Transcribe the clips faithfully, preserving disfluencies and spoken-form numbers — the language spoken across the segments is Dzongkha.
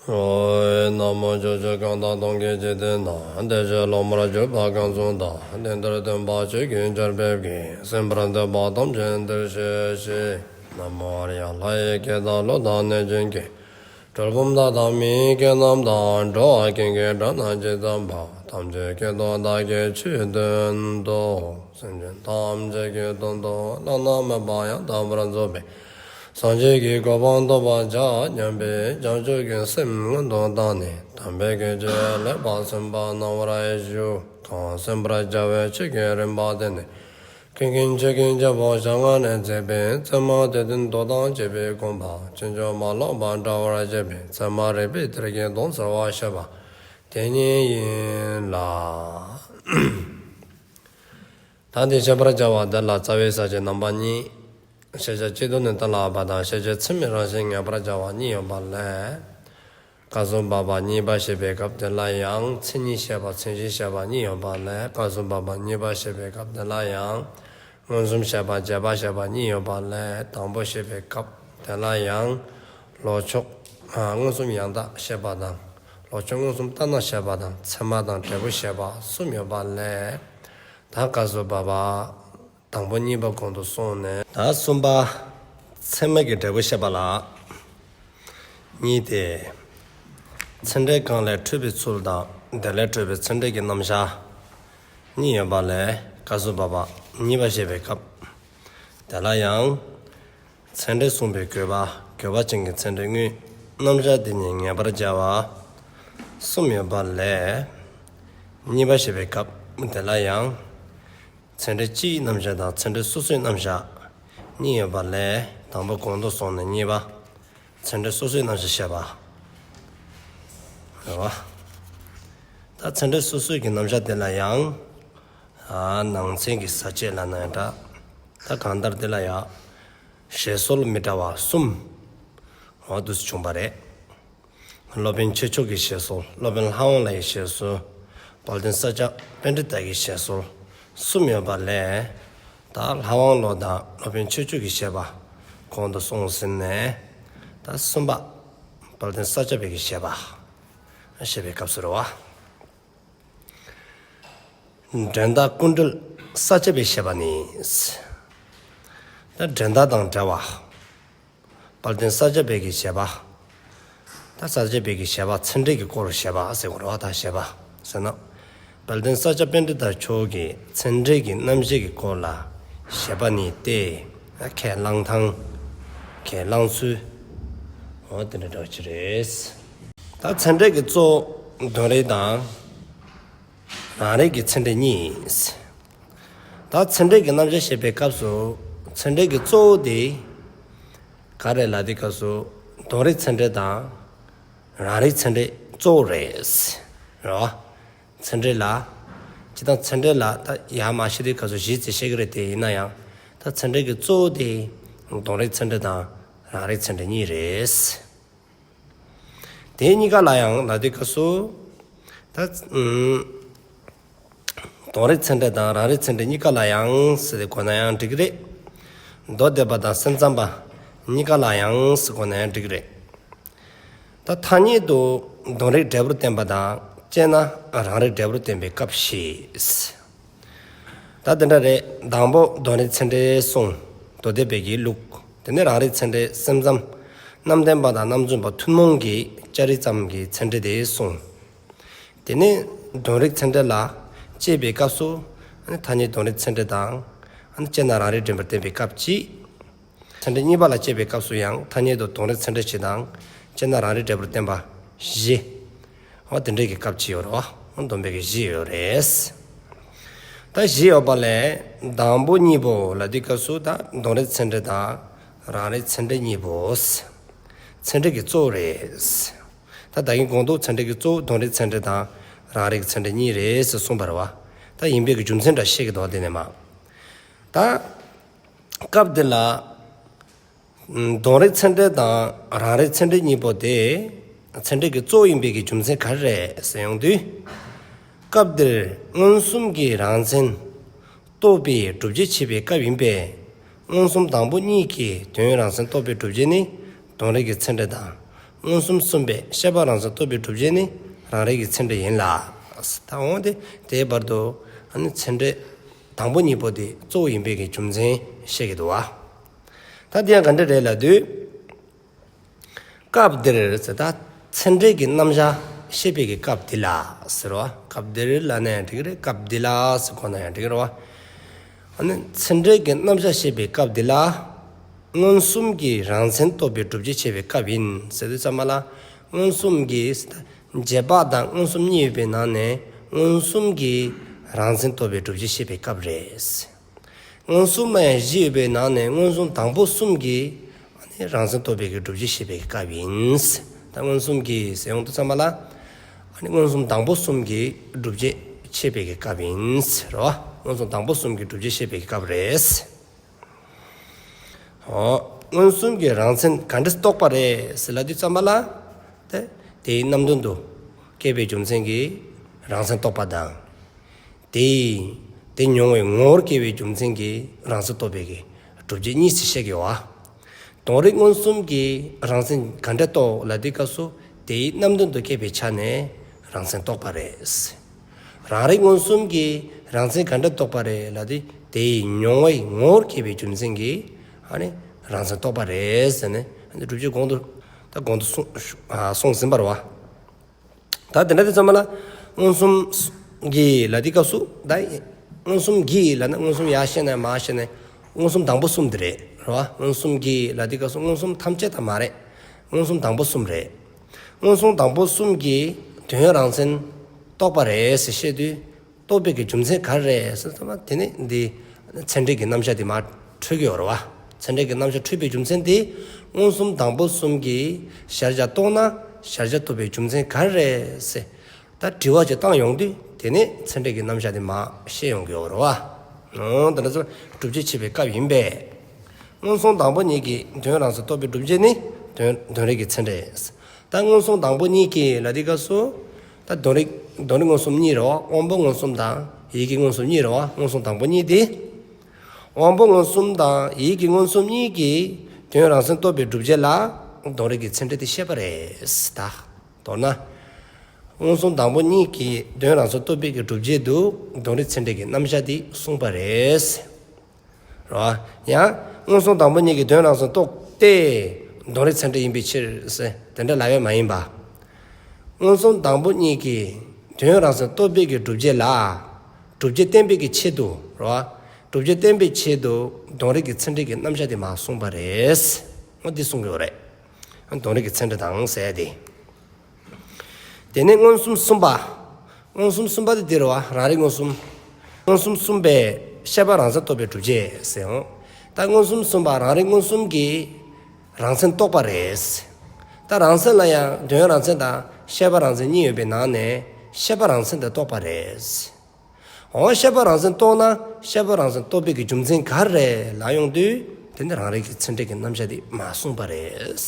ཨོ། ན་མོ། ཕྱོགས་བཅུ་གང་དག་སྟོང་གི་འཇིག་རྟེན་ན། བདེ་གཤེགས་སློབ་མར་གྱུར་པ་གང་བཞུགས་དང་། དེང་འདིར་སྟོན་པ་ཆོས་ཀྱི་ཆར་འབེབས་ཀྱིས། གསན་པར་འདོད་པ་ཐམས་ཅད་འདིར་གཤེགས་ཤིག། ན་མོ་ཨཱརྱ། ལྷ་ཡི་སྐད་དང་ཀླུ་དང་གནོད་སྦྱིན་གྱི། གྲུལ་བུམ་དག་དང་མི་ཡི་སྐད་རྣམས་དང་། འགྲོ་བ་ཀུན་གྱི་སྒྲ་རྣམས་ཇི་ཙམ་པ། ཐམས་ཅད་སྐད་དུ་བདག་གིས་ཆོས་བསྟན་ཏོ། སེམས་ཅན་ཐམས་ཅད་ཀྱི་དོན་དུ་བླ་ན་མེད་པ་ཡང་དག་པར་རྫོགས་པའི་སངས་རྒྱས་ཀྱི་གོ་འཕང་ཐོབ་པར་བྱ་སྙམ་པའི་བྱང་ཆུབ་ཀྱི་སེམས་སྔོན་དུ་བཏང་ནས་དམ་པའི་དགེ་ཆོས་ལེགས་པར་གསན་པ་གནང་བར་ཞུ། གང་གསན་པར་བྱ་བའི་ཆོས་ཀྱི་རིམ་པ་དེ་ནི། ཀུན་མཁྱེན་ཆོས་ཀྱི་རྒྱལ་པོ་ཞལ་སྔ་ནས་མཛད་པའི་ཚད་མ་སྡེ་བདུན་མདོ་དང་བཅས་པའི་དགོངས་པ་ཕྱིན་ཅི་མ་ལོག་པར་འགྲེལ་བར་བྱེད་པའི་ཚད་མ་རིགས་པའི་གཏེར་གྱི་དོན་གསལ་བར་བཤད་པ་དེ་ཉིད་ཡིན་ལ། ད་འདི་བཤད་པར་བྱ་བ་དེ་ལ་རྩ་བའི་ས་བཅད་རྣམ་པ་གཉིས། ཤེས་བྱ་སྤྱི་ལྡོག་ནས་གཏན་ལ་དབབ་པ་དང་། ཤེས་བྱེད་ཚད་མའི་རང་བཞིན་ངེས་པར་བྱ་བ་གཉིས་ཡོད་པ་ལས། སྐབས་སུ་བབ་པ་གཉིས་པ་བཤད་པའི་སྐབས་དེ་ལ་ཡང་མཚན་ཉིད་བཤད་པ་མཚན་གཞི་བཤད་པ་གཉིས་ཡོད་པ་ལས། སྐབས་སུ་བབ་པ་གཉིས་པ་བཤད་པའི་སྐབས་དེ་ལ་ཡང་མངོན་སུམ་བཤད་པ་རྗེས་དཔག་བཤད་པ་གཉིས་ཡོད་པ་ལས། དང་པོ་བཤད་པའི་སྐབས་དེ་ལ་ཡང་ལོག་ཕྱོགས་མངོན་སུམ་ཡང་དག་བཤད་པ་དང་། ལོག་ཕྱོགས་མངོན་སུམ་ལྟར་སྣང་བཤད་པ་དང་། ཚད་མ་དང་འབྲས་བུ་བཤད་པ་གསུམ་ཡོད་པ་ལས། ད་སྐབས་སུ་བབ་པ་དང་པོ་གཉིས་པ་གོང་དུ་སོང་ནས། ད་གསུམ་པ་ཚད་མ་གི་འབྲས་བུ་བཤད་པ་ལ་གཉིས་ཏེ། ཚད་འབྲས་གང་ལས་འཕྲོས་པའི་ཚུལ་དང་། དེ་ལས་འཕྲོས་པའི་ཚད་འབྲས་ཀྱི་རྣམ་གཞག་གཉིས་ཡོད་པ་ལས། སྐབས་སུ་བབ་པ་གཉིས་པ་བཤད་པའི་སྐབས་དེ་ལ་ཡང་ཚད་འབྲས་གསུངས་པའི་དགོས་པ། དགོས་པ་ཅན་གྱི་ཚད་འབྲས་དངོས། རྣམ་གཞག་དེ་ཉིད་ངེས་པར་བྱ་བ་གསུམ་ཡོད་པ་ལས། གཉིས་པ་བཤད་པའི་སྐབས་དེ་ལ་ཡང་ཚད་འབྲས་སྤྱིའི་རྣམ་གཞག་དང་ཚད་འབྲས་སོ་སོའི་རྣམ་གཞག་གཉིས་ཡོད་པ་ལས། དང་པོ་གོང་དུ་སོང་ནས་གཉིས་པ་ཚད་འབྲས་སོ་སོའི་རྣམ་གཞག་བཤད་པ་རེད་བ། ད་ཚད་འབྲས་སོ་སོའི་གི་རྣམ་གཞག་དེ་ལ་ཡང་ཨ་ནང་ཚན་གྱི་ས་བཅད་ལབ་ན་ཡང་འདྲ། ད་གང་ལྟར་དེ་ལ་ཡང་བཞེད་སྲོལ་མི་འདྲ་བ་གསུམ་འོ་འདུག་སེ་བྱུང་བ་རེད། སློབ་དཔོན་ཆོས་མཆོག་གི་བཞེད་སྲོལ། སློབ་དཔོན་ལྷ་དབང་ལྷ་ཡི་བཞེད་སྲོལ། དཔལ་ལྡན་ས་སྐྱ་པཎྜི་ཏ་གི་བཞེད་སྲོལ་གསུམ་ཡོད་པ་ལས། ད་ལྷ་དབང་བློ་དང་སློབ་དཔོན་ཆོས་མཆོག་གི་བཞེད་པ་གོང་དུ་སོང་ཟིན་ནས། ད་གསུམ་པ་དཔལ་ལྡན་ས་སྐྱ་པའི་གི་བཞེད་པ་བཤད་པའི་སྐབས་སུ་རེད་བ། འགྲན་ཟླ་ཀུན་བྲལ་ས་སྐྱ་པའི་བཞེད་པ་ནི། ད་འགྲན་ཟླ་དང་བྲལ་བ། དཔལ་ལྡན་ས་སྐྱ་པའི་གི་བཞེད་པ། ད་ས་སྐྱ་པའི་གི་བཞེད་པ་ཚད་འབྲས་ཀྱི་སྐོར་བཞེད་པ་ཟེར་དགོས་རེད་བ། ད་བཞེད་པ་ཟེར་ན། དཔལ་ལྡན་ས་སྐྱ་པཎྜི་ཏ་མཆོག་གི་ཚད་འབྲས་ཀྱི་རྣམ་བཤད་ཀྱི་སྐོར་ལ་བཞེད་པ་ནི་སྟེ། ཁས་བླངས་སྟངས། ཁས་བླངས་ཚུལ། འོ་དེ་འདྲ་འདྲ་བ་ཅིག་རེད། ད་ཚད་འབྲས་ཀྱི་གཙོ་བོ་དོན་རིག་དང་། རང་རིག་གི་ཚད་འབྲས་གཉིས། ད་ཚད་འབྲས་ཀྱི་རྣམ་གཞག་བཤད་པའི་སྐབས་སུ་ཚད་འབྲས་ཀྱི་གཙོ་བོ་དེ་ག་རེ་ལབ་དུས་སྐབས་སུ་དོན་རིག་ཚད་འབྲས་དང་རང་རིག་ཚད་འབྲས་གཙོ་བོ་རེད། རེད་བ། ཚད་འབྲས་ལ་སྤྱིར་བཏང་ཚད་འབྲས་ལ་ད་ཡར་མར་བཤད་དུས་སྐབས་སུ་བཞི་ཙམ་བཤད་ཀྱི་རེད། དེ་ཡིན་ན་ཡང་ད་ཚད་འབྲས་ཀྱི་གཙོ་བོ་དེ་དོན་རིག་ཚད་འབྲས་དང་རང་རིག་ཚད་འབྲས་གཉིས་རེད། དེ་གཉིས་ཀ་ལ་ཡང་ལབ་དུས་སྐབས་སུ་ད་ཨུམ་དོན་རིག་ཚད་འབྲས་དང་རང་རིག་ཚད་འབྲས་གཉིས་ཀ་ལ་ཡང་ཟེར་ཏེ་གོ་ན་ཡང་འགྲིག་གི་རེད། མདོ་སྡེ་པ་དང་སེམས་ཙམ་པ་གཉིས་ཀ་ལ་ཡང་ཟེར་གོ་ན་ཡང་འགྲིག་གི་རེད། ད་ཐ་སྙད་དུ་དོན་རིག་འབྲས་བུར་བསྟན་པ་དང་དཔྱད་ན་རང་རིག་འབྲས་བུར་བསྟན་པའི་སྐབས་བཞི། ད་དེ་འདྲ་རེད། དང་པོ་དོན་རིག་ཚད་འབྲས་གསུངས། མདོ་སྡེ་པའི་གི་ལུགས། དེ་ནས་རང་རིག་ཚད་འབྲས་སེམས་ཙམ། རྣམ་བདེན་པ་དང་རྣམ་རྫུན་པ་ཐུན་མོང་གི་དཔྱད་རིག་ཙམ་གྱི་ཚད་འབྲས་དེ་གསུངས། དེ་ནས་དོན་རིག་ཚད་འབྲས་ལ་དཔྱད་པའི་སྐབས་སུ་ཨ་ནི་ཐ་སྙད་དོན་རིག་ཚད་འབྲས་དང་། ཨ་ནི་དཔྱད་ན་རང་རིག་འབྲས་བུར་བསྟན་པའི་སྐབས་གཅིག། ཚད་འབྲས་གཉིས་པ་ལ་དཔྱད་པའི་སྐབས་སུ་ཡང་ཐ་སྙད་དུ་དོན་རིག་ཚད་འབྲས་གཅིག་དང་། དཔྱད་ན་རང་རིག་འབྲས་བུར་བསྟན་པ་བཞི། འོ་དེ་འདྲའི་གི་སྐབས་གཅིག་ཡོད་རེད་བ། འོ་བསྡོམས་པའི་གི་བཞི་ཡོད་རེད། ད་བཞི་ཡོད་པ་ལས་དང་པོ་གཉིས་པོ་ལབ་དུས་སྐབས་སུ་ད་དོན་རིག་ཚད་འབྲས་དང་རང་རིག་ཚད་འབྲས་གཉིས་པོ། ཚད་འབྲས་ཀྱི་གཙོ་བོ་རེད། ད་ད་གིན་གོང་དུ་ཚད་འབྲས་ཀྱི་གཙོ་བོ་དོན་རིག་ཚད་འབྲས་དང་རང་རིག་ཚད་འབྲས་གཉིས་རེད་ཟེར་གསུངས་པ་རེད་བ། ད་ཡིན་པའི་གི་རྒྱུ་མཚན་འདྲ་བཤད་ཀྱི་འདུག་བ། དེ་ནས་མ། ད་སྐབས་འདི་ལ། དོན་རིག་ཚད་འབྲས་དང་རང་རིག་ཚད་འབྲས་གཉིས་པོ་དེ་ཚད་འབྲས་ཀྱི་གཙོ་བོ་ཡིན་པའི་གི་རྒྱུ་མཚན་ག་རེ་རེད་ཟེར་ཡོང་དུས། སྐབས་འདིར་མངོན་སུམ་གྱི་རང་མཚན་རྟོགས་པའི་སྒྲུབ་བྱེད་བྱེད་པའི་སྐབས་ཡིན་པས། མངོན་སུམ་དང་པོ་གཉིས་ཀྱི་དོན་རང་མཚན་རྟོགས་པའི་སྒྲུབ་བྱེད་ནི་དོན་རིག་གི་ཚད་འབྲས་དང་ མངོན་སུམ་གསུམ་པའི་ཤེས་པ་རང་མཚན་རྟོགས་པའི་སྒྲུབ་བྱེད་ནི་རང་རིག་གི་ཚད་འབྲས་ཡིན་ལ། ད་འོང་སྟེ་དེའི་བར་དུ་ཨ་ནི་ཚད་འབྲས་དང་པོ་གཉིས་པོ་དེ་གཙོ་བོ་ཡིན་པའི་གི་རྒྱུ་མཚན་བཤད་ཀྱི་འདུག་བ། ད་དེ་ཡང་ག་འདྲ་རེད་ལབ་དུས། སྐབས་འདིར་ཟེར་ད་ཚད་འབྲས་ཀྱི་རྣམ་གཞག་བཤད་པའི་གི་སྐབས་འདི་ལ་ཟེར་བ། སྐབས་འདིར་ལབ་ན་ཡང་འགྲིག་གི་རེད། སྐབས་འདི་ལ་ཟེར་གོ་ན་ཡང་འགྲིག་གི་རེད་བ། ཨ་ནི་ཚད་འབྲས་ཀྱི་རྣམ་གཞག་བཤད་པའི་སྐབས་འདི་ལ། མངོན་སུམ་གྱིས་རང་མཚན་རྟོགས་པའི་སྒྲུབ་བྱེད་འཆད་པའི་སྐབས་ཡིན་ཟེར་དུས་ཙམ་པ་ལ། མངོན་སུམ་གྱིས་རྗེས་དཔག་དང་མངོན་སུམ་གཉིས་ཡོད་པའི་ནང་ནས་མངོན་སུམ་གྱིས་རང་མཚན་རྟོགས་པའི་སྒྲུབ་བྱེད་བཤད་པའི་སྐབས་རེད། མངོན་སུམ་ལ་ཡང་བཞི་ཡོད་པའི་ནང་ནས་མངོན་སུམ་དང་པོ་གསུམ་གྱིས་ཨ་ནི་རང་མཚན་རྟོགས་པའི་གི་སྒྲུབ་བྱེད་བཤད་པའི་སྐབས་ཡིན། ད་མངོན་སུམ་གྱིས་ཟེར་ཡོང་དུས་ཙམ་པ་ལ། ཨ་ནི་མངོན་སུམ་དང་པོ་གསུམ་གྱིས་སྒྲུབ་བྱེད་འཆད་པའི་གི་སྐབས་ཡིན་རོ། མངོན་སུམ་དང་པོ་གསུམ་གྱིས་སྒྲུབ་བྱེད་བཤད་པའི་གི་སྐབས་རེད། འོ། མངོན་སུམ་གྱིས་རང་མཚན་ག་འདྲས་རྟོགས་པ་རེད་ཟེར་ལབ་དུས་ཙམ་པ་ལ། དེ་དེའི་རྣམ་ལྡན་དུ་སྐྱེས་པའི་རྒྱུ་མཚན་གྱིས་རང་མཚན་རྟོགས་པ་དང་། དེ་དེ་མྱོང་བའི་ངོ་བོར་སྐྱེ་བའི་རྒྱུ་མཚན་གྱིས་རང་མཚན་རྟོགས་པའི་གི་སྒྲུབ་བྱེད་གཉིས་སུ་བཤད་ཀྱི་ཡོད་བ། དོན་རིག་མངོན་སུམ་གྱིས་རང་མཚན་ག་འདྲས་རྟོགས་ལབ་དུས་སྐབས་སུ་དེའི་རྣམ་ལྡན་དུ་སྐྱེས་པའི་ཆ་ནས་རང་མཚན་རྟོགས་པ་རེད། རང་རིག་མངོན་སུམ་གྱིས་རང་མཚན་ག་འདྲས་རྟོགས་པ་རེད་ལབ་དུས་དེའི་མྱོང་བའི་ངོ་བོར་སྐྱེ་བའི་རྒྱུ་མཚན་གྱིས་ཨ་ནི་རང་མཚན་རྟོགས་པ་རེད་ཟེར་ནས་ཨ་ནི་སྒྲུབ་བྱེད་གོང་དུ་ད་གོང་དུ་གསུངས་ཨ་གསུངས་ཟིན་པ་རེད་བ། ད་དེ་འདྲ་དེ་ཙམ་པ་ལ་མངོན་སུམ་གྱིས་ལབ་དུས་སྐབས་སུ་ད་མངོན་སུམ་གྱིས་ལབ་ན་མངོན་སུམ་ཡར་བཤད་ན་མར་བཤད་ན་མངོན་སུམ་དང་པོ་གསུམ་དེ་རེད་རོ། མངོན་སུམ་གྱིས་ལབ་དུས་སྐབས་སུ་མངོན་སུམ་ཐམས་ཅད་ད་མ་རེད། མངོན་སུམ་དང་པོ་གསུམ་རེད། མངོན་སུམ་དང་པོ་གསུམ་གྱིས་དོན་རང་མཚན་རྟོགས་པ་རེད་ཟེར་བཤད་དུས། རྟོགས་པའི་གི་རྒྱུ་མཚན་ག་རེ་རེད་ཟེར་ཙམ་པ་དེ་ནི་འདི་ཚད་འབྲས་ཀྱི་རྣམ་གཞག་དེ་མར་འཕྲོད་ཀྱི་ཡོད་རེད་བ། ཚད་འབྲས་ཀྱི་རྣམ་གཞག་འཕྲོད་པའི་རྒྱུ་མཚན་དེ་མངོན་སུམ་དང་པོ་གསུམ་གྱིས་གཞལ་བྱ་རྟོགས་ན་གཞལ་བྱ་རྟོགས་པའི་རྒྱུ་མཚན་ག་རེ་རེད་ཟེར་ད་དྲི་བ་ཅིག་བཏང་ཡོང་དུས་དེ་ནི་ཚད་འབྲས་ཀྱི་རྣམ་གཞག་དེ་མར་བཤད་ཡོང་གི་ཡོད་རེད་བ། འོ་དེ་འདྲ་ཚོ་སྒྲུབ་བྱེད་འཆད་པའི་སྐབས་ཡིན་པས། མངོན་སུམ་དང་པོ་གཉིས་ཀྱིས་དོན་རང་མཚན་རྟོགས་པའི་སྒྲུབ་བྱེད་ནི་དོན་དོན་རིག་གི་ཚད་འབྲས། ད་མངོན་སུམ་དང་པོ་གཉིས་ཀྱིས་ལབ་དུས་སྐབས་སུ། ད་དོན་རིག་དོན་རིག་མངོན་སུམ་གཉིས་རེད་བ། དབང་པོ་མངོན་སུམ་དང་ཡིད་ཀྱི་མངོན་སུམ་གཉིས་རེད་བ། མངོན་སུམ་དང་པོ་གཉིས་དེ། དབང་པོ་མངོན་སུམ་དང་ཡིད་ཀྱི་མངོན་སུམ་གཉིས་ཀྱིས་དོན་རང་མཚན་རྟོགས་པའི་སྒྲུབ་བྱེད་ལ་དོན་རིག་གི་ཚད་འབྲས་དེ་བཤད་པ་རེད་ད། མདོར་ན། མངོན་སུམ་དང་པོ་གཉིས་ཀྱིས་དོན་རང་མཚན་རྟོགས་པའི་གི་སྒྲུབ་བྱེད་དུ་དོན་རིག་ཚད་འབྲས་ཀྱི་རྣམ་གཞག་དེ་གསུངས་པ་རེད། རོ། ཡང་མངོན་སུམ་དང་པོ་གཉིས་ཀྱིས་དོན་རང་མཚན་རྟོགས་ཏེ་དོན་རིག་ཚད་འབྲས་ཡིན་པའི་ཕྱིར་ཟེར་དེ་འདྲ་ལབ་ཡས་མ་ཡིན་པ། མངོན་སུམ་དང་པོ་གཉིས་ཀྱིས་དོན་རང་མཚན་རྟོགས་པའི་གི་སྒྲུབ་བྱེད་ལ། སྒྲུབ་བྱེད་བསྟན་པའི་གི་ཆེད་དུ་རོ། སྒྲུབ་བྱེད་བསྟན་པའི་ཆེད་དུ་དོན་རིག་གི་ཚད་འབྲས་ཀྱི་རྣམ་གཞག་དེ་མར་གསུངས་པ་རེད། འོ་འདི་གསུང་གི་ཡོད་རེད། དོན་རིག་གི་ཚད་འབྲས་དང་ཟེར་ཏེ། དེ་ནས་མངོན་སུམ་གསུམ་པ། མངོན་སུམ་གསུམ་པ་དེ་འདི་རེད་བ། རང་རིག་མངོན་སུམ། མངོན་སུམ་གསུམ་པས་ཤེས་པ་རང་མཚན་རྟོགས་པའི་སྒྲུབ་བྱེད་ཟེར་འོང་། ད་མངོན་སུམ་གསུམ་པ་རང་རིག་མངོན་སུམ་གྱིས་རང་མཚན་རྟོགས་པ་རེད། ད་རང་མཚན་ལ་ཡང་དོན་རང་མཚན་དང་ཤེས་པ་རང་མཚན་གཉིས་ཡོད་པའི་ནང་ནས་ཤེས་པ་རང་མཚན་དེ་རྟོགས་པ་རེད། འོ་ཤེས་པ་རང་མཚན་རྟོགས་ན་ཤེས་པ་རང་མཚན་རྟོགས་པའི་གི་རྒྱུ་མཚན་ག་རེ་ལབ་ཡོང་དུས་དེ་ནི་རང་རིག་གི་ཚད་འབྲས་ཀྱི་རྣམ་གཞག་དེ་མར་གསུངས་པ་རེད།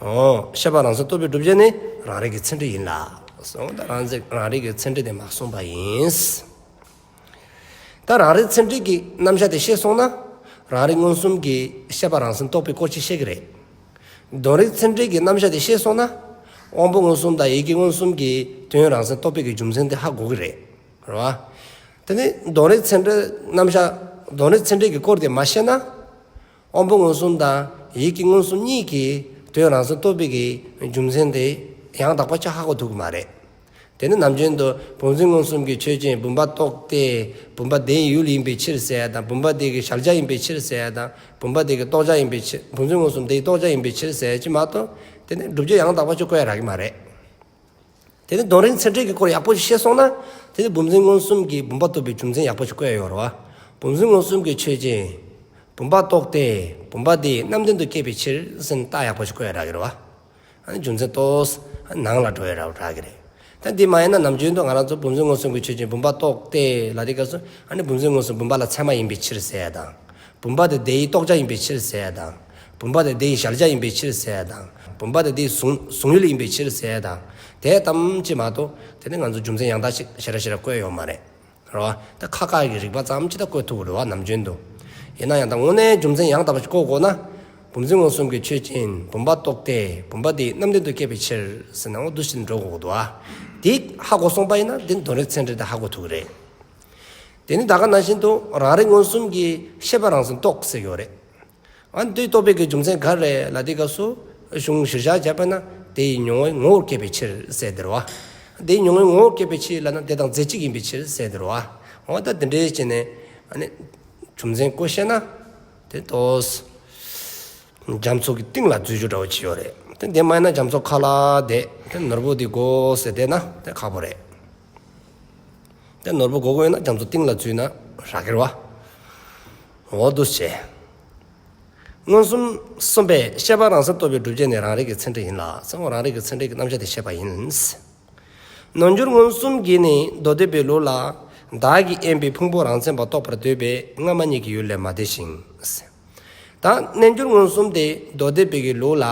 འོ་ཤེས་པ་རང་མཚན་རྟོགས་པའི་སྒྲུབ་བྱེད་ནི་རང་རིག་གི་ཚད་འབྲས་ཡིན་ལ། སོང་ད་རང་རིག་རང་རིག་གི་ཚད་འབྲས་དེ་མར་གསུངས་པ་ཡིན། ད་རང་རིག་ཚད་འབྲས་ཀྱི་རྣམ་གཞག་དེ་ཤེས་སོང་ན་རང་རིག་མངོན་སུམ་གྱིས་ཤེས་པ་རང་མཚན་རྟོགས་པའི་སྐོར་ཅིག་ཤེས་ཀྱི་རེད། དོན་རིག་ཚད་འབྲས་ཀྱི་རྣམ་གཞག་དེ་ཤེས་སོང་ན་དབང་པོ་མངོན་སུམ་དང་ཡིད་ཀྱི་མངོན་སུམ་གྱིས་དོན་རང་མཚན་རྟོགས་པའི་གི་རྒྱུ་མཚན་དེ་ཧ་གོ་གི་རེད། རེད་བ། དེ་ནི་དོན་རིག་ཚད་འབྲས་རྣམ་གཞག་དོན་རིག་ཚད་འབྲས་ཀྱི་སྐོར་དེ་མ་ཤེས་ན། དབང་པོ་མངོན་སུམ་དང་ཡིད་ཀྱི་མངོན་སུམ་གཉིས་ཀྱིས་དོན་རང་མཚན་རྟོགས་པའི་གི་རྒྱུ་མཚན་དེ་ཡང་དག་པ་ཅིག་ཧ་གོ་ཐུབ་ཀྱི་མ་རེད། དེ་ནི་ནམ་རྒྱུན་དུ་བུམ་འཛིན་མངོན་སུམ་གྱི་ཆོས་ཅན་བུམ་པ་རྟོགས་ཏེ་བུམ་པ་དེའི་ཡུལ་ཡིན་པའི་ཕྱིར་ཟེར་ཡ་དང་བུམ་པ་དེ་གི་གཞལ་བྱ་ཡིན་པའི་ཕྱིར་ཟེར་ཡ་དང་བུམ་པ་དེ་གི་རྟོགས་བྱ་ཡིན་པའི་ཕྱིར་བུམ་འཛིན་མངོན་སུམ་དེའི་རྟོགས་བྱ་ཡིན་པའི་ཕྱིར་ཟེར་ཡ་ཅིག་མ་གཏོགས་དེ་ནི་སྒྲུབ་བྱེད་ཡང་དག་པ་ཅིག་བཀོད་ཡ་རག་གི་མ་རེད། དེ་ནི་དོན་རིག་ཚད་འབྲས་ཀྱི་སྐོར་ཡག་པོ་ཞིག་ཤེས་སོང་ན། དེ་ནི་བུམ་འཛིན་མངོན་སུམ་གྱིས་བུམ་པ་རྟོགས་པའི་རྒྱུ་མཚན་ཡག་པོ་ཞིག་བཀོད་ཡོད་རེད་བ། བུམ་འཛིན་མངོན་སུམ་གྱི་ཆོས་ཅན། བུམ་པ་རྟོགས་ཏེ། བུམ་པ་དེ་རྣམ་ལྡན་དུ་སྐྱེས་པའི་ཕྱིར་ཟེར་ནས་རྟགས་ཡག་པོ་ཞིག་བཀོད་ཡ་རག་གི་རེད་བ། ཨ་ནི་རྒྱུ་མཚན་ཏོག་ཙམ་ནང་ལ་འགྲོ་ཡ་རག་གི་རེད། ད་འདི་མ་ཡིན་ན་ནམ་རྒྱུན་དུ་ང་རང་ཚོ་བུམ་འཛིན་མངོན་སུམ་གྱི་ཆོས་ཅན་བུམ་པ་རྟོགས་ཏེ་ལབ་དུས་སྐབས་སུ་ཨ་ནི་བུམ་འཛིན་མངོན་སུམ་བུམ་པ་ལ་ཚད་མ་ཡིན་པའི་ཕྱིར་ཟེར་ཡ་དང་། བུམ་པ་དེ་དེའི་རྟོགས་བྱ་ཡིན་པའི་ཕྱིར་ཟེར་ཡ་དང་། བུམ་པ་དེ་དེའི་གཞལ་བྱ་ཡིན་པའི་ཕྱིར་ཟེར་ཡ་དང་། བུམ་པ་དེ་དེའི་གཟུང་གཟུང་ཡུལ་ཡིན་པའི་ཕྱིར་ཟེར་ཡ་དང་། དེ་ཙམ་ཅིག་མ་གཏོགས་དེ་ནི་ང་ཚོ་རྒྱུ་མཚན་ཡང་དག་ཅིག་ཞེ་དྲག་ཞེ་དྲག་བཀོད་ཡོད་མ་རེད། རེད་བ། ད་ཁ་ཁ་གི་རིགས་པ་ཙམ་ཅིག་ད་བཀོད་ཐུབ་ཀྱི་རེད་བ་ནམ་རྒྱུན་དུ། ཡིན་ན་ཡང་ད་དངོས་གནས་རྒྱུ་མཚན་ཡང་དག་པ་ཞིག་བཀོད་དགོས་ན། བུམ་འཛིན་མངོན་སུམ་གྱི་ཆོས་ཅན། བུམ་པ་རྟོག་སྟེ། བུམ་པ་དེ་རྣམ་བདེན་དུ་སྐྱེས་པའི་ཕྱིར་ཟེར་ན་འོ་འདུག་སེ་འགྲོ་དགོས་འདུག་ཨ། དེ་ཧ་གོ་སོང་པ་ཡིན་ན་དེ་དོན་རིག་ཚད་འབྲས་དེ་ཧ་གོ་ཐུབ་ཀྱི་རེད། དེ་ནི་ད་ག་ནང་བཞིན་དུ་རང་རིག་མངོན་སུམ་གྱི་ཤེས་པ་རང་མཚན་རྟོགས་ཟེར་གྱི་ཡོད་རེད། ཨ་ནི་དེ་རྟོགས་པའི་གི་རྒྱུ་མཚན་ག་རེ་ལབ་དུས་སྐབས་སུ་གཞུང་གཞིར་བཞག་བྱས་པ་ན་དེ་ཡི་མྱོང་བའི་ངོ་བོར་སྐྱེས་པའི་ཕྱིར་ཟེར་དེ་རེད་བ། དེ་ཡི་མྱོང་བའི་ངོ་བོར་སྐྱེས་པའི་ཕྱིར་ལབ་ན་དེ་དང་རྫས་གཅིག་ཡིན་པའི་ཕྱིར་ཟེར་དེ་རེད་བ། འོ་ད་དེ་འདྲའི་བྱས་ནས་ཨ་ནི་རྒྱུ་མཚན་བཀོད་བཤད་ན་དེ་ཏོག་རྒྱ་མཚོ་གི་གཏིང་ལ་འཛུལ་རྒྱུ་འདྲ་བོ་ཅིག་ཡོད་རེད། དེ་དེ་མ་ཡིན་ན་རྒྱ་མཚོ་ཁ་ལ་བསྡད་དེ་ནོར་བུ་དེ་དགོས་ཟེར་བསྡད་ན་དེ་ཁག་པོ་རེད། དེ་ནོར་བུ་དགོས་དགོས་ཡོད་ན་རྒྱ་མཚོ་གཏིང་ལ་འཛུལ་ན་རག་གི་རེད་བ། འོ་འདུག་སེ། མངོན་སུམ་གསུམ་པས་ཤེས་པ་རང་མཚན་རྟོགས་པའི་སྒྲུབ་བྱེད་ནི་རང་རིག་གི་ཚད་འབྲས་ཡིན་ལ་ཟེར། རང་རིག་གི་ཚད་འབྲས་ཀྱི་རྣམ་གཞག་དེ་བཤད་པ་ཡིན། རྣལ་འབྱོར་མངོན་སུམ་གྱིས་ནི་མདོ་སྡེ་པའི་ལུགས་ལ་བདག་གིས་དབེན་པའི་ཕུང་པོ་རང་མཚན་པ་རྟོགས་པར་འདོད་པས་སྔ་མ་གཉིས་ཀྱི་ཡུལ་ལས་མ་འདས་ཤིང་། ད་རྣལ་འབྱོར་མངོན་སུམ་དེ་མདོ་སྡེ་པའི་གི་ལུགས་ལ།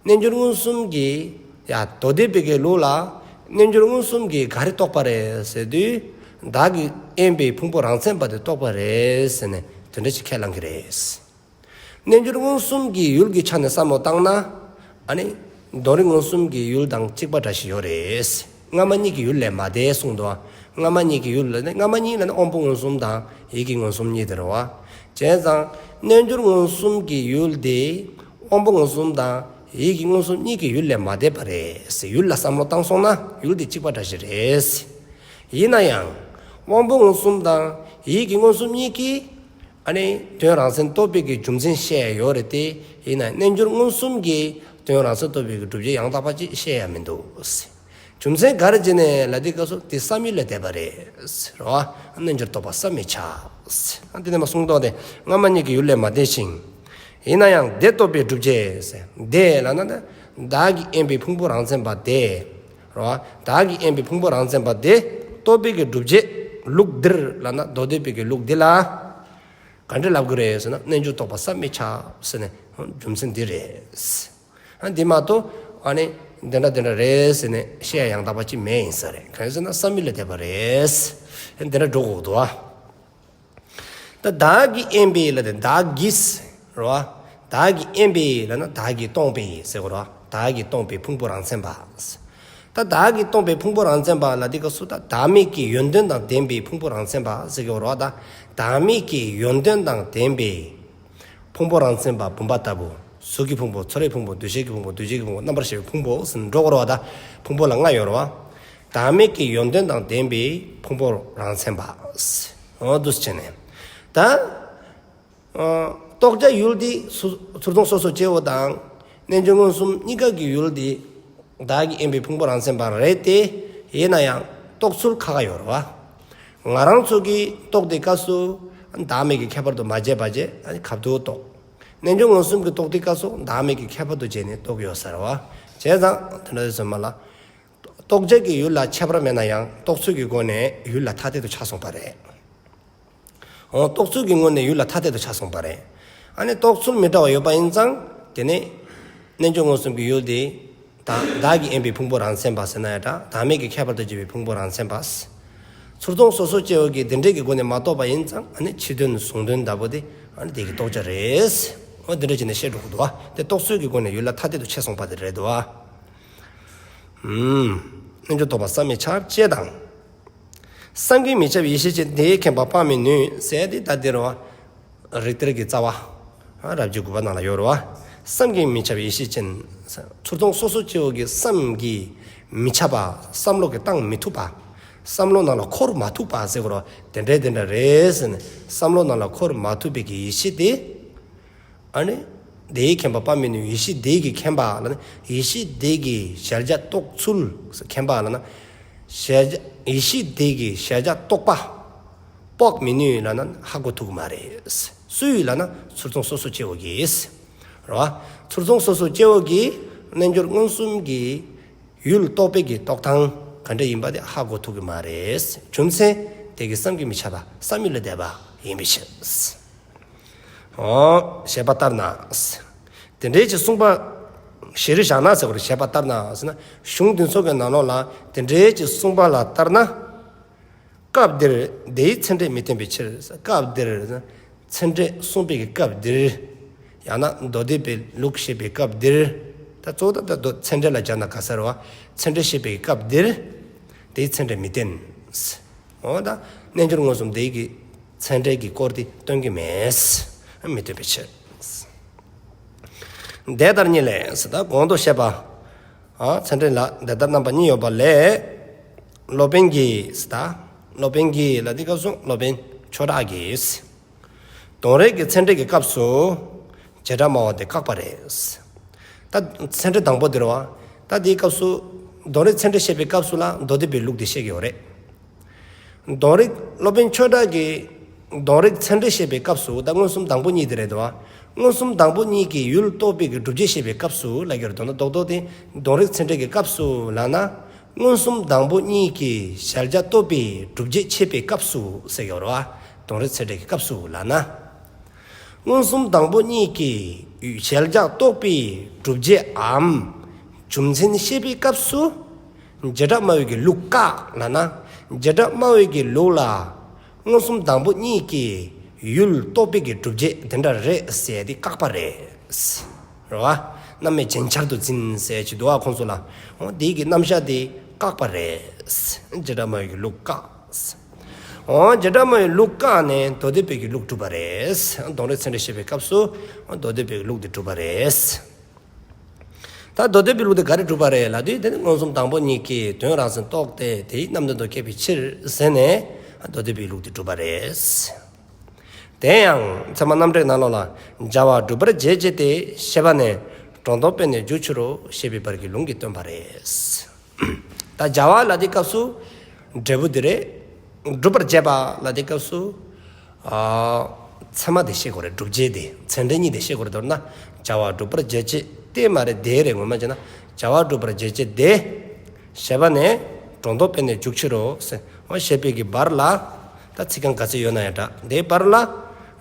རྣལ་འབྱོར་མངོན་སུམ་གྱིས་ཡ་མདོ་སྡེ་པའི་གི་ལུགས་ལ་རྣལ་འབྱོར་མངོན་སུམ་གྱིས་ག་རེ་རྟོགས་པ་རེད་ཟེར་དུས། བདག་གིས་དབེན་པའི་ཕུང་པོ་རང་མཚན་པ་དེ་རྟོགས་པ་རེད་ཟེར་ནས་དེ་འདྲ་ཞིག་ཁས་བླངས་ཀྱི་རེད། རྣལ་འབྱོར་མངོན་སུམ་གྱི་ཡུལ་གྱི་ཆ་ནས་བསམ་བློ་བཏང་ན། ཨ་ནི་དོན་རིག་མངོན་སུམ་གྱི་ཡུལ་དང་གཅིག་པ་འདྲ་ཞིག་ཡོད་རེད། སྔ་མ་གཉིས་ཀྱི་ཡུལ་ལས་མ་འདས་གསུངས་འདུག། སྔ་མ་གཉིས་ཀྱི་ཡུལ་ལ་ནི་སྔ་མ་གཉིས་ལ་ནི་དབང་པོ་མངོན་སུམ་དང་ཡིད་ཀྱི་མངོན་སུམ་གཉིས་དེ་རེད་བ། བྱས་ཙང་རྣལ་འབྱོར་མངོན་སུམ་གྱི་ཡུལ་དེ་དབང་པོ་མངོན་སུམ་དང་ཡིད་ཀྱི་མངོན་སུམ་གཉིས་ཀྱི་ཡུལ་ལས་མ་འདས་པ་རེད། ཡུལ་ལ་བསམ་བློ་བཏང་སོང་ན་ཡུལ་དེ་གཅིག་པ་འདྲ་ཞིག་རེད། ཡིན་ན་ཡང་དབང་པོ་མངོན་སུམ་དང་ཡིད་ཀྱི་མངོན་སུམ་གཉིས་ཀྱིས་ཨ་ནི་དོན་རང་མཚན་རྟོགས་པའི་གི་རྒྱུ་མཚན་བཤད་ཡོད་རེད་དེ། ཡིན་ན་རྣལ་འབྱོར་མངོན་སུམ་གྱིས་དོན་རང་མཚན་རྟོགས་པའི་གི་སྒྲུབ་བྱེད་ཡང་དག་པ་ཅིག་བཤད་ཡ་མི་འདུག། རྒྱུ་མཚན་ག་རེ་བྱས་ནས་ལབ་དུས་སྐབས་སུ་དེ་བསམ་ཡུལ་ལས་འདས་པ་རེད། རེད་བ། རྣལ་འབྱོར་རྟོགས་པ་བསམ་མི་ཁྱབ། དེ་ནས་མ་གསུངས་ཏོ་དེ་སྔ་མ་གཉིས་ཀྱི་ཡུལ་ལས་མ་འདས་ཤིང་། ཡིན་ན་ཡང་དེ་རྟོགས་པའི་སྒྲུབ་བྱེད་ཟེར། དེ་ལབ་ན་བདག་གིས་དབེན་པའི་ཕུང་པོ་རང་མཚན་པ་དེ། རེད་བ། བདག་གིས་དབེན་པའི་ཕུང་པོ་རང་མཚན་པ་དེ་རྟོགས་པའི་གི་སྒྲུབ་བྱེད་ལུགས་འདིར་ལབ་ན་མདོ་སྡེ་པའི་གི་ལུགས་འདི་ལ་ག་འདྲ་ལབ་དགོས་རེད་ཟེར་ན་རྣལ་འབྱོར་རྟོགས་པ་བསམ་མི་ཁྱབ་ཟེར་ནས་རྒྱུ་མཚན་འདི་རེད། ཨ་འདི་མ་གཏོགས་ཨ་ནི་འདི་འདྲ་འདི་འདྲ་རེད་ཟེར་ནས་བཤད་ཡ་ཡང་དག་པ་ཅིག་མེད་ཡིན་ས་རེད། གང་ཡིན་ཟེར་ན་བསམ་ཡུལ་ལས་འདས་པ་རེད། ཨ་འདི་འདྲ་འགྲོ་དགོས་འདུག་ཨ། ད་བདག་གིས་དབེན་པའི་ལ་དེ་བདག་གིས་རེད་བ། བདག་གིས་དབེན་པའི་ལབ་ན་བདག་གིས་སྟོང་པའི་ཟེར་དགོས་རེད་བ། བདག་གིས་སྟོང་པའི་ཕུང་པོ་རང་མཚན་པ། ད་བདག་གིས་སྟོང་པའི་ཕུང་པོ་རང་མཚན་པ་ལབ་དུས་སྐབས་སུ་ད་བདག་མེད་ཀྱི་ཡོན་ཏན་དང་ལྡན་པའི་ཕུང་པོ་རང་མཚན་པ་ཟེར་གྱི་ཡོད་རེད་བ། ད་བདག་མེད་ཀྱི་ཡོན་ཏན་དང་ལྡན་པའི་ཕུང་པོ་རང་མཚན་པ་བུམ་པ་ལྟ་བུ། གཟུགས་ཀྱི་ཕུང་པོ། ཚོར་བའི་ཕུང་པོ། འདུ་ཤེས་ཀྱི་ཕུང་པོ། འདུ་བྱེད་ཀྱི་ཕུང་པོ། རྣམ་པར་ཤེས་པའི་ཕུང་པོ་ཟེར་འགྲོ་དགོས་རེད་བ། ད་ཕུང་པོ་ལ་ལྔ་ཡོད་རེད་བ། བདག་མེད་ཀྱི་ཡོན་ཏན་དང་ལྡན་པའི་ཕུང་པོ་རང་མཚན་པ། འོ་འདུག་སེ་བྱས་ནས། ད་ཨ་རྟོགས་བྱ་ཡུལ་དེ་ཚུར་ཚུར་མཐོང་སོ་སོ་སྐྱེ་བོ་དང་རྣལ་འབྱོར་མངོན་སུམ་གཉིས་ཀ་གི་ཡུལ་དེ་བདག་གིས་དབེན་པའི་ཕུང་པོ་རང་མཚན་པ་རེད་དེ། ཡིན་ན་ཡང་རྟོགས་ཚུལ་ཁ་ཁ་ཡོད་རེད་བ། ང་རང་ཚོ་གིས་རྟོགས་དུས་སྐབས་སུ་བདག་མེད་ཀྱི་ཁྱད་པར་དུ་མ་བྱས་པ་བྱས་ཁ་ཐུག་རྟོགས། རྣལ་འབྱོར་མངོན་སུམ་གྱིས་རྟོགས་དུས་སྐབས་སུ་བདག་མེད་ཀྱི་ཁྱད་པར་དུ་བྱས་ནས་རྟོགས་ཡོད་ས་རེད་བ། བྱས་ཙང་དེ་འདྲ་ཡོད་ཙང་མ་ལ། རྟོགས་བྱ་གི་ཡུལ་ལ་ཁྱད་པར་མེད་ན་ཡང་རྟོགས་ཚུལ་གྱི་སྒོ་ནས་ཡུལ་ལ་ཐ་དད་དུ་ཆགས་སོང་པ་རེད། འོ་རྟོགས་ཚུལ་གྱི་ངོས་ནས་ཡུལ་ལ་ཐ་དད་དུ་ཆགས་སོང་པ་རེད། ཨ་ནི་རྟོགས་ཚུལ་མི་འདྲ་བ་ཡོད་པ་ཡིན་ཙང་དེ་ནས་རྣལ་འབྱོར་མངོན་སུམ་གྱི་ཡུལ་དེ་ད་བདག་གིས་དབེན་པའི་ཕུང་པོ་རང་མཚན་པ་ཟེར་ན་ཡང་འདྲ། བདག་མེད་ཀྱི་ཁྱད་པར་དུ་བྱས་པའི་ཕུང་པོ་རང་མཚན་པ། ཚུར་མཐོང་སོ་སོ་སྐྱེ་བོ་གིས་དེ་འདྲའི་གི་སྒོ་ནས་མ་རྟོགས་པ་ཡིན་ཙང་ཨ་ནི་ཕྱི་དོན་གཟུང་དོན་ལྟ་བུ་དེ་ཨ་ནི་དེ་གི་རྟོགས་བྱ་རེད། འོ་དེ་འདྲ་བྱས་ནས་བཤད་འགྲོ་གི་འདུག་བ། དེ་རྟོགས་ཚུལ་གྱི་སྒོ་ནས་ཡུལ་ལ་ཐ་དད་དུ་ཕྱེ་སོང་པ་དེ་རེད་འདུག་བ། ཨུམ། རྣལ་འབྱོར་རྟོགས་པ་བསམ་མི་ཁྱབ་ཅེས་དང་། བསམ་གྱིས་མི་ཁྱབ་ཡེ་ཤེས་ཅན། དེས་མཁྱེན་པ་སྤང་མི་ནུས་ཟེར་དེ་ད་དེ་རེད་བ། རིགས་གཏེར་གྱི་རྩ་བ། རབ་བྱེད་དགུ་པ་ནང་ལ་ཡོད་རེད་བ། བསམ་གྱིས་མི་ཁྱབ་ཡེ་ཤེས་ཅན། ཚུར་མཐོང་སོ་སོ་སྐྱེ་བོ་གི་བསམ་གྱིས་མི་ཁྱབ་པ། བསམ་བློ་གིས་བཏང་མི་ཐུབ་པ། བསམ་བློ་ནང་ལ་འཁོར་མ་ཐུབ་པ་ཟེར་དགོས་རེད་བ། དེ་འདྲ་དེ་འདྲ་རེད་ཟེར་ནས་བསམ་བློ་ནང་ལ་འཁོར་མ་ཐུབ་པའི་གི་ཡེ་ཤེས་དེ། ཨ་ནི། དེས་མཁྱེན་པ་སྤང་མི་ནུས། ཡེ་ཤེས་དེ་གིས་མཁྱེན་པ་ལབ་ན་ཡེ་ཤེས་དེ་གི་གཞལ་བྱ་རྟོགས་ཚུལ། མཁྱེན་པ་ལབ་ན། གཞལ་བྱ་ཡེ་ཤེས་དེ་གི་གཞལ་བྱ་རྟོགས་པ། དཔོག་མི་ནུས་ལབ་ན་ཧ་གོ་ཐུབ་ཀྱི་མ་རེད། སུས་ལབ་ན་ཚུར་མཐོང་སོ་སོ་སྐྱེ་བོ་གིས། རེད་བ། ཚུར་མཐོང་སོ་སོ་སྐྱེ་བོ་གིས་རྣལ་འབྱོར་མངོན་སུམ་གྱི་ཡུལ་རྟོགས་པའི་གི་རྟོགས་སྟངས་ག་འདྲ་ཡིན་པ་དེ་ཧ་གོ་ཐུབ་ཀྱི་མ་རེད། རྒྱུ་མཚན་དེ་གིས་བསམ་གྱིས་མི་ཁྱབ་པ་བསམ་ཡུལ་ལས་འདས་པ་ཡིན་པའི་ཕྱིར། འོ། བཤད་པ་ལྟར་ན། དེ་འདྲའི་ཅིག་གསུངས་པ། གཞིར་བཞག་ན་ཟེར་བ་རེད། བཤད་པ་ལྟར་ན་ཟེར་ན་གཞུང་འདི་ཚོ་གི་ནང་ལོགས་ལ་དེ་འདྲའི་ཅིག་གསུངས་པ་ལ་ལྟར་ན། སྐབས་འདིར་དེའི་ཚད་འབྲས་མི་བསྟན་པའི་ཕྱིར། སྐབས་འདིར་ཚད་འབྲས་གསུངས་པའི་གི་སྐབས་འདིར། ཡང་ན་མདོ་སྡེ་པའི་ལུགས་བཤད་པའི་སྐབས་འདིར། ད་གཙོ་བོ་ད་ད་མདོ་ཚད་འབྲས་ལ་སྦྱར་ན་ག་ས་རེད་བ། ཚད་འབྲས་བཤད་པའི་སྐབས་འདིར། དེའི་ཚད་འབྲས་མི་བསྟན། འོ་ད་རྣལ་འབྱོར་མངོན་སུམ་དེའི་གི་ཚད་འབྲས་ཀྱི་སྐོར་དེ་སྟོན་གྱི་མེད། མི་སྟོན་པའི་ཕྱིར། དེ་ལྟར་ཉིད་ལས་ཟེར་ད་གོང་དུ་བཤད་པ། ཨ་ཚད་འབྲས་ལ་དེ་ལྟར་རྣམ་པ་གཉིས་ཡོད་པ་ལས། སློབ་དཔོན་གྱིས་ཟེར་ད། སློབ་དཔོན་གྱིས་ལ་དེའི་སྐབས་སུ་སློབ་དཔོན་ཆོས་གྲགས་ཀྱིས། དོན་རིག་གི་ཚད་འབྲས་ཀྱི་སྐབས་སུ་བྱེ་བྲག་སྨྲ་བ་དེ་བཀག་པ་རེད། ད་ཚད་འབྲས་དང་པོ་དེ་རེད་བ། ད་དེའི་སྐབས་སུ་དོན་རིག་ཚད་འབྲས་བཤད་པའི་སྐབས་སུ་ལ་མདོ་སྡེ་པའི་ལུགས་དེ་བཤད་ཀྱི་ཡོད་རེད། དོན་རིག་སློབ་དཔོན་ཆོས་གྲགས་ཀྱིས་དོན་རིག་ཚད་འབྲས་བཤད་པའི་སྐབས་སུ། ད་མངོན་སུམ་དང་པོ་གཉིས་དེ་རེད་དོ། མངོན་སུམ་དང་པོ་གཉིས་ཀྱི་ཡུལ་རྟོགས་པའི་གི་སྒྲུབ་བྱེད་བཤད་པའི་སྐབས་སུ་ལ་གྱུར་དོ་ན། རྡོག་རྡོག་དེ་དོན་རིག་ཚད་འབྲས་ཀྱི་སྐབས་སུ་ལ་ན། མངོན་སུམ་དང་པོ་གཉིས་ཀྱི་གཞལ་བྱ་རྟོགས་པའི་སྒྲུབ་བྱེད་འཆད་པའི་སྐབས་སུ་ཟེར་གྱི་ཡོད་རེད་བ། དོན་རིག་ཚད་འབྲས་ཀྱི་སྐབས་སུ་ལ་ན། མངོན་སུམ་དང་པོ་གཉིས་ཀྱི་གཞལ་བྱ་རྟོགས་པའི་སྒྲུབ་བྱེད་འམ་རྒྱུ་མཚན་བཤད་པའི་སྐབས་སུ། བྱེ་བྲག་སྨྲ་བའི་གི་ལུགས་བཀག་ལ་ན། བྱེ་བྲག་སྨྲ་བའི་གི་ལུགས་ལ་མངོན་སུམ་དང་པོ་གཉིས་ཀྱི་ཡུལ་རྟོགས་པའི་གི་སྒྲུབ་བྱེད་དེ་འདྲ་རེད་ཟེར་དེ་བཀག་པ་རེད། རེད་བ། རྣམ་དབྱེ་རྗེན་ཆར་དུ་འཛིན་ཟེར་ཅིག་འདུག་བ་ཁོང་ཚོ་ལ། འོ་དེའི་གི་རྣམ་གཞག་དེ་བཀག་པ་རེད། བྱེ་བྲག་སྨྲ་བའི་གི་ལུགས་བཀག་འོ་བྱེ་བྲག་སྨྲ་བའི་ལུགས་བཀག་ནས་མདོ་སྡེ་པའི་གི་ལུགས་སྒྲུབ་པ་རེད། དོན་རིག་ཚད་འབྲས་བཤད་པའི་སྐབས་སུ་མདོ་སྡེ་པའི་གི་ལུགས་དེ་སྒྲུབ་པ་རེད། ད་མདོ་སྡེ་པའི་ལུགས་དེ་ག་རེ་སྒྲུབ་པ་རེད་ལབ་དུས། དེ་ནི་མངོན་སུམ་དང་པོ་གཉིས་ཀྱིས་དོན་རང་མཚན་རྟོགས་ཏེ་དེའི་རྣམ་ལྡན་དུ་སྐྱེས་པའི་ཕྱིར་ཟེར་ནས་མདོ་སྡེ་པའི་ལུགས་དེ་སྒྲུབ་པ་རེད། དེ་ཡང་ཚད་མ་རྣམ་འགྲེལ་ནང་ལོགས་ལ། བྱ་བ་སྒྲུབ་པར་བྱེད་ཅེས་ཏེ། ཞེས་པ་ནས་སྒྲོ་འདོགས་པས་ནས་འཇུག་ཕྱིར་རོ་ཞེས་པའི་བར་གྱི་ལུང་གིས་སྟོན་པ་རེད། ད་བྱ་བ་ལབ་དུས་སྐབས་སུ་འབྲས་བུ་དེ་རེད། སྒྲུབ་པར་བྱེད་པ་ལབ་དུས་སྐབས་སུ། ཨ་ཚད་མ་དེ་ཤེས་དགོས་རེད། སྒྲུབ་བྱེད་དེ། ཚད་འབྲས་གཉིས་དེ་ཤེས་དགོས་རེད། མདོར་ན་བྱ་བ་སྒྲུབ་པར་བྱེད་ཅེས་ཏེ་མ་རེད། དེ་རེད། ངོ་མ་བྱས་ན་བྱ་བ་སྒྲུབ་པར་བྱེད་ཅེས་ཏེ། ཞེས་པ་ནས་སྒྲོ་འདོགས་པས་ནས་འཇུག་ཕྱིར་རོ་ཟེར། འོ་ཞེས་པའི་གི་བར་ལ། ད་ཚིག་རྐང་ག་ཚོད་ཡོད་ན་ཡང་འདྲ། དེའི་བར་ལ་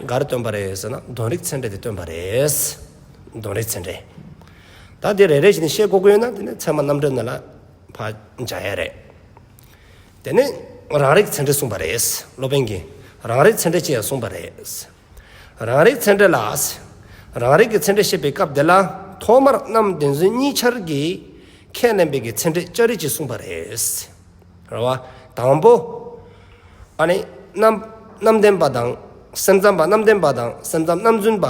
ག་རེ་སྟོན་པ་རེད་ཟེར་ན། དོན་རིག་ཚད་འབྲས་དེ་སྟོན་པ་རེད། དོན་རིག་ཚད་འབྲས། ད་དེ་རེ་རེ་བཞིན་ཤེས་དགོས་ཀྱི་ཡོད་ན། དེ་ནི་ཚད་མ་རྣམ་འགྲེལ་ནང་ལ་ཕར་འཇགས་ཡ་རེད། དེ་ནི་རང་རིག་ཚད་འབྲས་གསུངས་པ་རེད། སློབ་དཔོན་གྱིས་རང་རིག་ཚད་འབྲས་ཅེས་ཡང་གསུངས་པ་རེད། རང་རིག་ཚད་འབྲས་ལ། རང་རིག་གི་ཚད་འབྲས་བཤད་པའི་སྐབས་དེ་ལ། ཐོག་མར་རྣམ་བདེན་རྫུན་གཉིས་ཆར་གྱིས་ཁས་ལེན་པའི་གི་ཚད་འབྲས་ཅ་རིག་ཅེས་གསུངས་པ་རེད། རེད་བ། དང་པོ། ཨ་ནི་རྣམ་རྣམ་བདེན་པ་དང་། སེམས་ཙམ་པ་རྣམ་བདེན་པ་དང་སེམས་ཙམ་རྣམ་རྫུན་པ་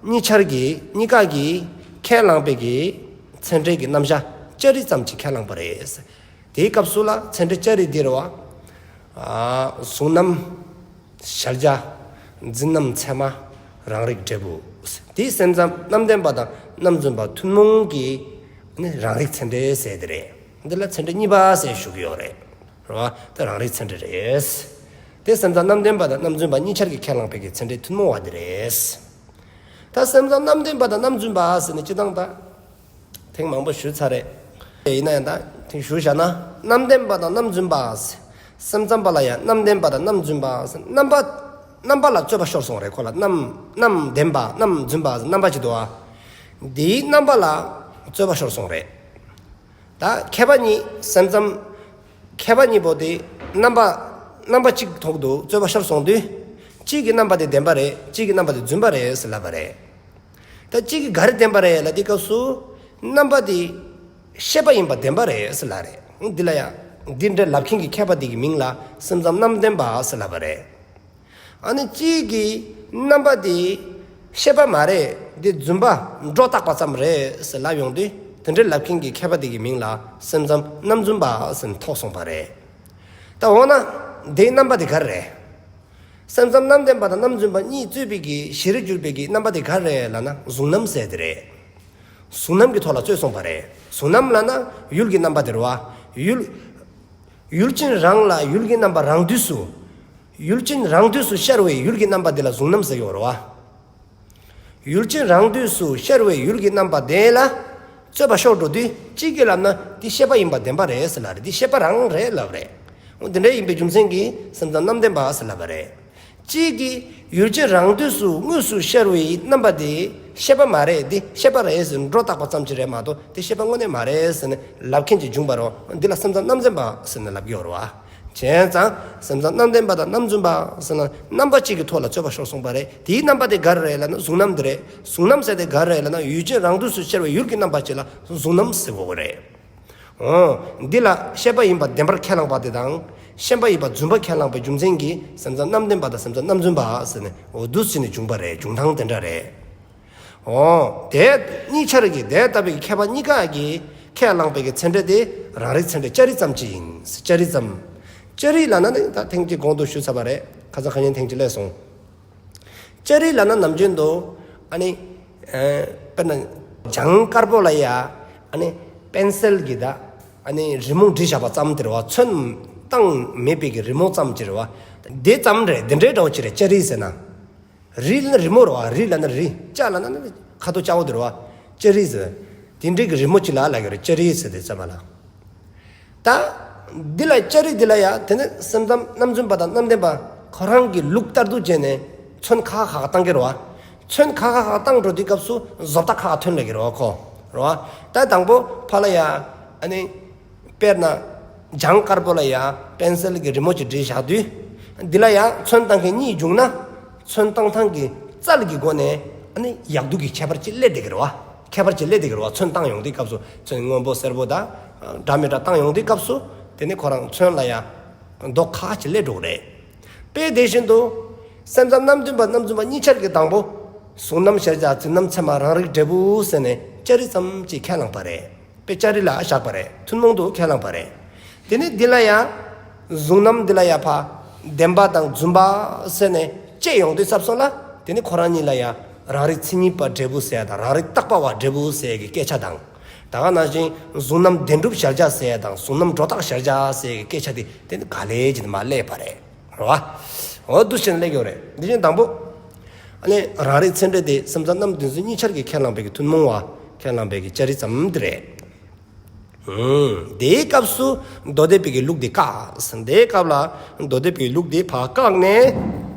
གཉིས་ཆར་གྱིས། གཉིས་ཀ་གིས་ཁས་བླངས་པའི་གི་ཚད་འབྲས་ཀྱི་རྣམ་གཞག་ཅ་རིག་ཙམ་ཅིག་ཁས་བླངས་པ་རེད། དེའི་སྐབས་སུ་ལ་ཚད་འབྲས་ཅ་རིག་འདི་རེད་བ། ཨ་གཟུང་རྣམ་གཞལ་བྱ། འཛིན་རྣམ་ཚད་མ། རང་རིག་འབྲས་བུ། དེ་སེམས་ཙམ་རྣམ་བདེན་པ་དང་རྣམ་རྫུན་པ་ཐུན་མོང་གི་ནི་རང་རིག་ཚད་འབྲས་ཟེར་དེ་རེད། འདི་ལ་ཚད་འབྲས་གཉིས་པ་ཟེར་ཞུ་གི་ཡོད་རེད། རེད་བ། དེ་རང་རིག་ཚད་འབྲས་རེད། དེ་སེམས་ཙམ་རྣམ་བདེན་པ་དང་རྣམ་རྫུན་པ་གཉིས་ཆར་གྱིས་ཁས་བླངས་པའི་གི་ཚད་འབྲས་ཐུན་མོང་བ་འདི་རེད། ད་སེམས་ཙམ་རྣམ་བདེན་པ་དང་རྣམ་རྫུན་པ་ཟེར་ནས་སྤྱིར་བཏང་ད་ཐེངས་མང་པོ་ཞུས་ཚར་རེད། ཡིན་ན་ཡང་ད་ཐེངས་ཞུ་བཞག་ན། རྣམ་བདེན་པ་དང་རྣམ་རྫུན་པ་ཟེར། སེམས་ཙམ་པ་ལ་ཡང་རྣམ་བདེན་པ་དང་རྣམ་རྫུན་པ་ཟེར། རྣམ་པ་རྣམ་པ་ལ་རྩོད་པ་ཤོར་སོང་རེད། ཁོ་ལ་རྣམ་རྣམ་བདེན་པ་རྣམ་རྫུན་པ་ཟེར་རྣམ་པ་ཅིག་འདུག་ཨ། འདིའི་རྣམ་པ་ལ་རྩོད་པ་ཤོར་སོང་རེད། ད་མཁས་པ་གཉིས། སེམས་ཙམ་མཁས་པ་གཉིས་པོ་དེ་རྣམ་པ་རྣམ་པ་གཅིག་ཐོག་ཏུ་རྩོད་པ་ཤོར་སོང་དུས། གཅིག་གི་རྣམ་པ་དེ་བདེན་པ་རེད། གཅིག་གི་རྣམ་པ་དེ་རྫུན་པ་རེད་ཟེར་ལབ་པ་རེད། ད་གཅིག་གི་ག་རེ་བདེན་པ་རེད་ལབ་དུས་སྐབས་སུ། རྣམ་པ་དེ་ཤེས་པ་ཡིན་པ་བདེན་པ་རེད་ཟེར་ལབ་རེད། འདི་ལ་ཡང་འདི་འདྲ་ལབ་མཁན་གྱི་མཁས་པ་དེ་གི་མིང་ལ་སེམས་ཙམ་རྣམ་བདེན་པ་ཟེར་ལབ་པ་རེད། ཨ་ནི་གཅིག་གི་རྣམ་པ་དེ་ཤེས་པ་མ་རེད། འདི་རྫུན་པ་སྒྲོ་བཏགས་པ་ཙམ་རེད་ཟེར་ལབ་ཡོང་དུས། དེ་འདྲའི་ལབ་མཁན་གྱི་མཁས་པ་དེ་གི་མིང་ལ་སེམས་ཙམ་རྣམ་རྫུན་པ་ཟེར་ཐོགས་སོང་པ་རེད། ད་འོ་ན་དེའི་རྣམ་པ་དེ་ག་རེ་རེད། སེམས་ཙམ་རྣམ་བདེན་པ་དང་རྣམ་རྫུན་པ་གཉིས་རྩོད་པའི་གི་གཞིར་གྱུར་པའི་གི་རྣམ་པ་དེ་ག་རེ་རེད་ལབ་ན། གཟུང་རྣམ་ཟེར་དེ་རེད། གཟུང་རྣམ་གྱི་ཐོག་ལ་རྩོད་སོང་པ་རེད། གཟུང་རྣམ་ལབ་ན་ཡུལ་གྱི་རྣམ་པ་དེ་རེད་བ། ཡུལ་ཡུལ་ཅན་རང་ལ་ཡུལ་གྱི་རྣམ་པ་རང་དུས་སུ། ཡུལ་ཅན་རང་དུས་སུ་ཤར་བའི་ཡུལ་གྱི་རྣམ་པ་དེ་ལ་གཟུང་རྣམ་ཟེར་གྱི་ཡོད་རེད་བ། ཡུལ་ཅན་རང་དུས་སུ་ཤར་བའི་ཡུལ་གྱི་རྣམ་པ་དེ་ལ་རྩོད་པ་ཤོར་འགྲོ་དུས། གཅིག་གིས་ལབ་ན་འདི་ཤེས་པ་ཡིན་པ་བདེན་པ་རེད་ཟེར་ལབ་རེད། འདི་ཤེས་པ་རང་རེད་ལབ་རེད། འོ་དེ་འདྲ་ཡིན་པའི་རྒྱུ་མཚན་གྱིས་སེམས་ཙམ་རྣམ་བདེན་པ་ཟེར་ལབ་པ་རེད། གཅིག་གིས་ཡུལ་ཅན་རང་དུས་སུ་དངོས་སུ་ཤར་བའི་རྣམ་པ་དེ་ཤེས་པ་མ་རེད། འདི་ཤེས་པ་རེད་ཟེར་སྒྲོ་བཏགས་པ་ཙམ་ཅིག་རེད་མ་གཏོགས་འདི་ཤེས་པ་དངོས་གནས་མ་རེད་ཟེར་ནས་ལབ་མཁན་ཅིག་བྱུང་བ་རེད། འདི་ལ་སེམས་ཙམ་རྣམ་བདེན་པ་ཟེར་ནས་ལབ་ཀྱི་ཡོད་རེད་བ། བྱས་ཙང་སེམས་ཙམ་རྣམ་བདེན་པ་དང་རྣམ་རྫུན་པ་ཟེར་ན་རྣམ་པ་གཅིག་གི་ཐོག་ལ་རྩོད་པ་ཤོར་སོང་པ་རེད། དེའི་རྣམ་པ་དེ་ག་རེ་རེད་ལབ་ན་གཟུང་རྣམ་དེ་རེད། གཟུང་རྣམ་ཟེར་དེ་ག་རེ་རེད་ལབ་ན་ཡུལ་ཅན་རང་དུས་སུ་ཤར་བའི་ཡུལ་གྱི་རྣམ་པ་ཅིག་ལ་གཟུང་རྣམ་ཟེར་དགོས་ཀྱི་རེད། འོ། འདི་ལ་ཤེས་པ་ཡིན་པ་བདེན་པར་ཁས་བླངས་པ་དེ་དང་། ཤེས་པ་ཡིན་པ་རྫུན་པར་ཁས་བླངས་པའི་རྒྱུ་མཚན་གྱིས་སེམས་ཙམ་རྣམ་བདེན་པ་དང་སེམས་ཙམ་རྣམ་རྫུན་པ་ཟེར་ནས་འོ་འདུག་ཟེར་ནས་བྱུང་པ་རེད། བྱུང་སྟངས་དེ་འདྲ་རེད། འོ། དེ་གཉིས་ཆར་གྱི་དེ་ལྟ་བུའི་ཁྱད་པར་གཉིས་ཀ་གི་ཁས་བླངས་པའི་གི་ཚད་འབྲས་དེ་རང་རིག་ཚད་འབྲས་ཅ་རིག་ཙམ་ཅིག་ཡིན། ཅ་རིག་ཙམ། ཅ་རིག་ལབ་ན་ནི་ད་ཐེངས་གཅིག་གོང་དུ་ཞུས་ཚར་བ་རེད། ཁ་སང་ཁ་ཉིན་ཐེངས་གཅིག་སླེབས་སོང་། ཅ་རིག་ལབ་ན་ནམ་རྒྱུན་དུ་ཨ་ནི་ཨེ་དཔེར་ན་གྱང་དཀར་པོ་ལ་ཡ་ཨ་ནི་པེན་སིལ་གྱི་ད་ཨ་ནི་རི་མོ་བྲིས་བཞག་པ་ཙམ་དེ་རེད་བ། ཚོན་བཏང་མེད་པའི་གི་རི་མོ་ཙམ་ཅིག་རེད་བ། དེ་ཙམ་རེད། དེ་འདྲའི་འདྲ་བོ་ཅིག་རེད། ཅ་རིག་ཟེར་ན། རི་ལབ་ན་རི་མོ་རེད་བ། རི་ལབ་ན་རི། ཅ་ལབ་ན་ནི་ཁ་དོག་སྐྱ་བོ་དེ་རེད་བ། ཅ་རིག་ཟེར། དེ་འདྲའི་གི་རི་མོ་ཅིག་ལ་ལབ་ཀྱི་རེད། ཅ་རིག་ཟེར་དེ་ཙམ་པ་ལ། ད་འདི་ལ་ཅ་རིག་འདི་ལ་ཡ་དེ་ནི་སེམས་ཙམ་རྣམ་རྫུན་པ་དང་རྣམ་བདེན་པ་ཁོ་རང་གི་ལུགས་ལྟར་དུ་བྱས་ནས་ཚོན་ཁ་ཁ་བཏང་གི་རེད་བ། ཚོན་ཁ་ཁ་བཏང་འགྲོ་དུས་སྐབས་སུ་བཟོ་ལྟ་ཁ་ཁ་ཐོན་ལབ་ཀྱི་རེད་བ་ཁོ། རེད་བ། ད་དང་པོ་ཕར་ལ་ཡ་ཨ་ནི། དཔེར་ན། གྱང་དཀར་པོ་ལ་ཡ་པེན་སིལ་གྱི་རི་མོ་ཅིག་བྲིས་བཞག་དུས། འདི་ལ་ཡ་ཚོན་བཏང་མཁན་གཉིས་བྱུང་ན། ཚོན་བཏང་སྟངས་ཀྱི་རྩལ་གྱི་སྒོ་ནས་ཨ་ནི་ཡག་སྡུག་གི་ཁྱད་པར་ཅིག་སླེབས་བསྡད་ཀྱི་རེད་བ། ཁྱད་པར་ཅིག་སླེབས་བསྡད་ཀྱི་རེད་བ། ཚོན་བཏང་ཡོང་དུས་སྐབས་སུ་ཚོན་སྔོན་པོ་སེར་པོ་དང་འདྲ་མི་འདྲ་བཏང་ཡོང་དུས་སྐབས་སུ་དེ་ནི་ཁོ་རང་ཚོན་ལ་ཡ་མདོག་ཁ་ཅིག་སླེབས་འགྲོ་གི་རེད། དཔེ་དེ་བཞིན་དུ། སེམས་ཙམ་རྣམ་བདེན་པ་རྣམ་རྫུན་པ་གཉིས་ཆར་གྱི་དང་པོ། གཟུང་རྣམ་གཞལ་བྱ་འཛིན་རྣམ་ཚད་མ་རང་རིག་འབྲས་བུ་ཟེར་ནས་ཅ་རིག་ཙམ་ཅིག་ཁས་བླངས་པ་རེད། དཔེ་ཅ་རིག་ལ་བཞག་པ་རེད། ཐུན་མོང་དུ་ཁས་བླངས་པ་རེད། དེ་ནི་འདི་ལ་ཡ། གཟུང་རྣམ་འདི་ལ་ཡ་ཕ། བདེན་པ་དང་རྫུན་པ་ཟེར་ནས་དཔྱད་ཡོང་དུས་ཚབ་སོང་ལ། དེ་ནི་ཁོ་རང་གཉིས་ལ་ཡ། རང་རིག་མཚན་ཉིད་པ་འབྲས་བུ་ཟེར་ཡ་དང་རང་རིག་རྟག་པ་བ་འབྲས་བུ་ཟེར་ཡ་གི་སྐད་ཆ་དང་། ད་ག་ནང་བཞིན་གཟུང་རྣམ་བདེན་གྲུབ་གཞལ་བྱ་ཟེར་ཡ་དང་གཟུང་རྣམ་སྒྲོ་བཏགས་གཞལ་བྱ་ཟེར་ཡ་གི་སྐད་ཆ་དེ་དེ་ནི་ག་ལེ་ཅིག་ནི་མ་སླེབས་པ་རེད། རེད་བ། འོ་འདུག་སེ་སླེབས་ཡོད་རེད། འདི་བཞིན་དང་པོ། ཨ་ནི་རང་རིག་ཚད་འབྲས་དེ་སེམས་ཙམ་རྣམ་བདེན་རྫུན་གཉིས་ཆར་གྱི་ཁས་བླངས་པའི་གི་ཐུན་མོང་བ་ཁས་བླངས་པའི་གི་ཅ་རིག་ཙམ་དེ་རེད། ཨང་། དེའི་སྐབས་སུ་མདོ་སྡེ་པའི་གི་ལུགས་དེ་བཀག། དེའི་སྐབས་ལ་མདོ་སྡེ་པའི་ལུགས་དེ་ཕར་བཀག་ནས།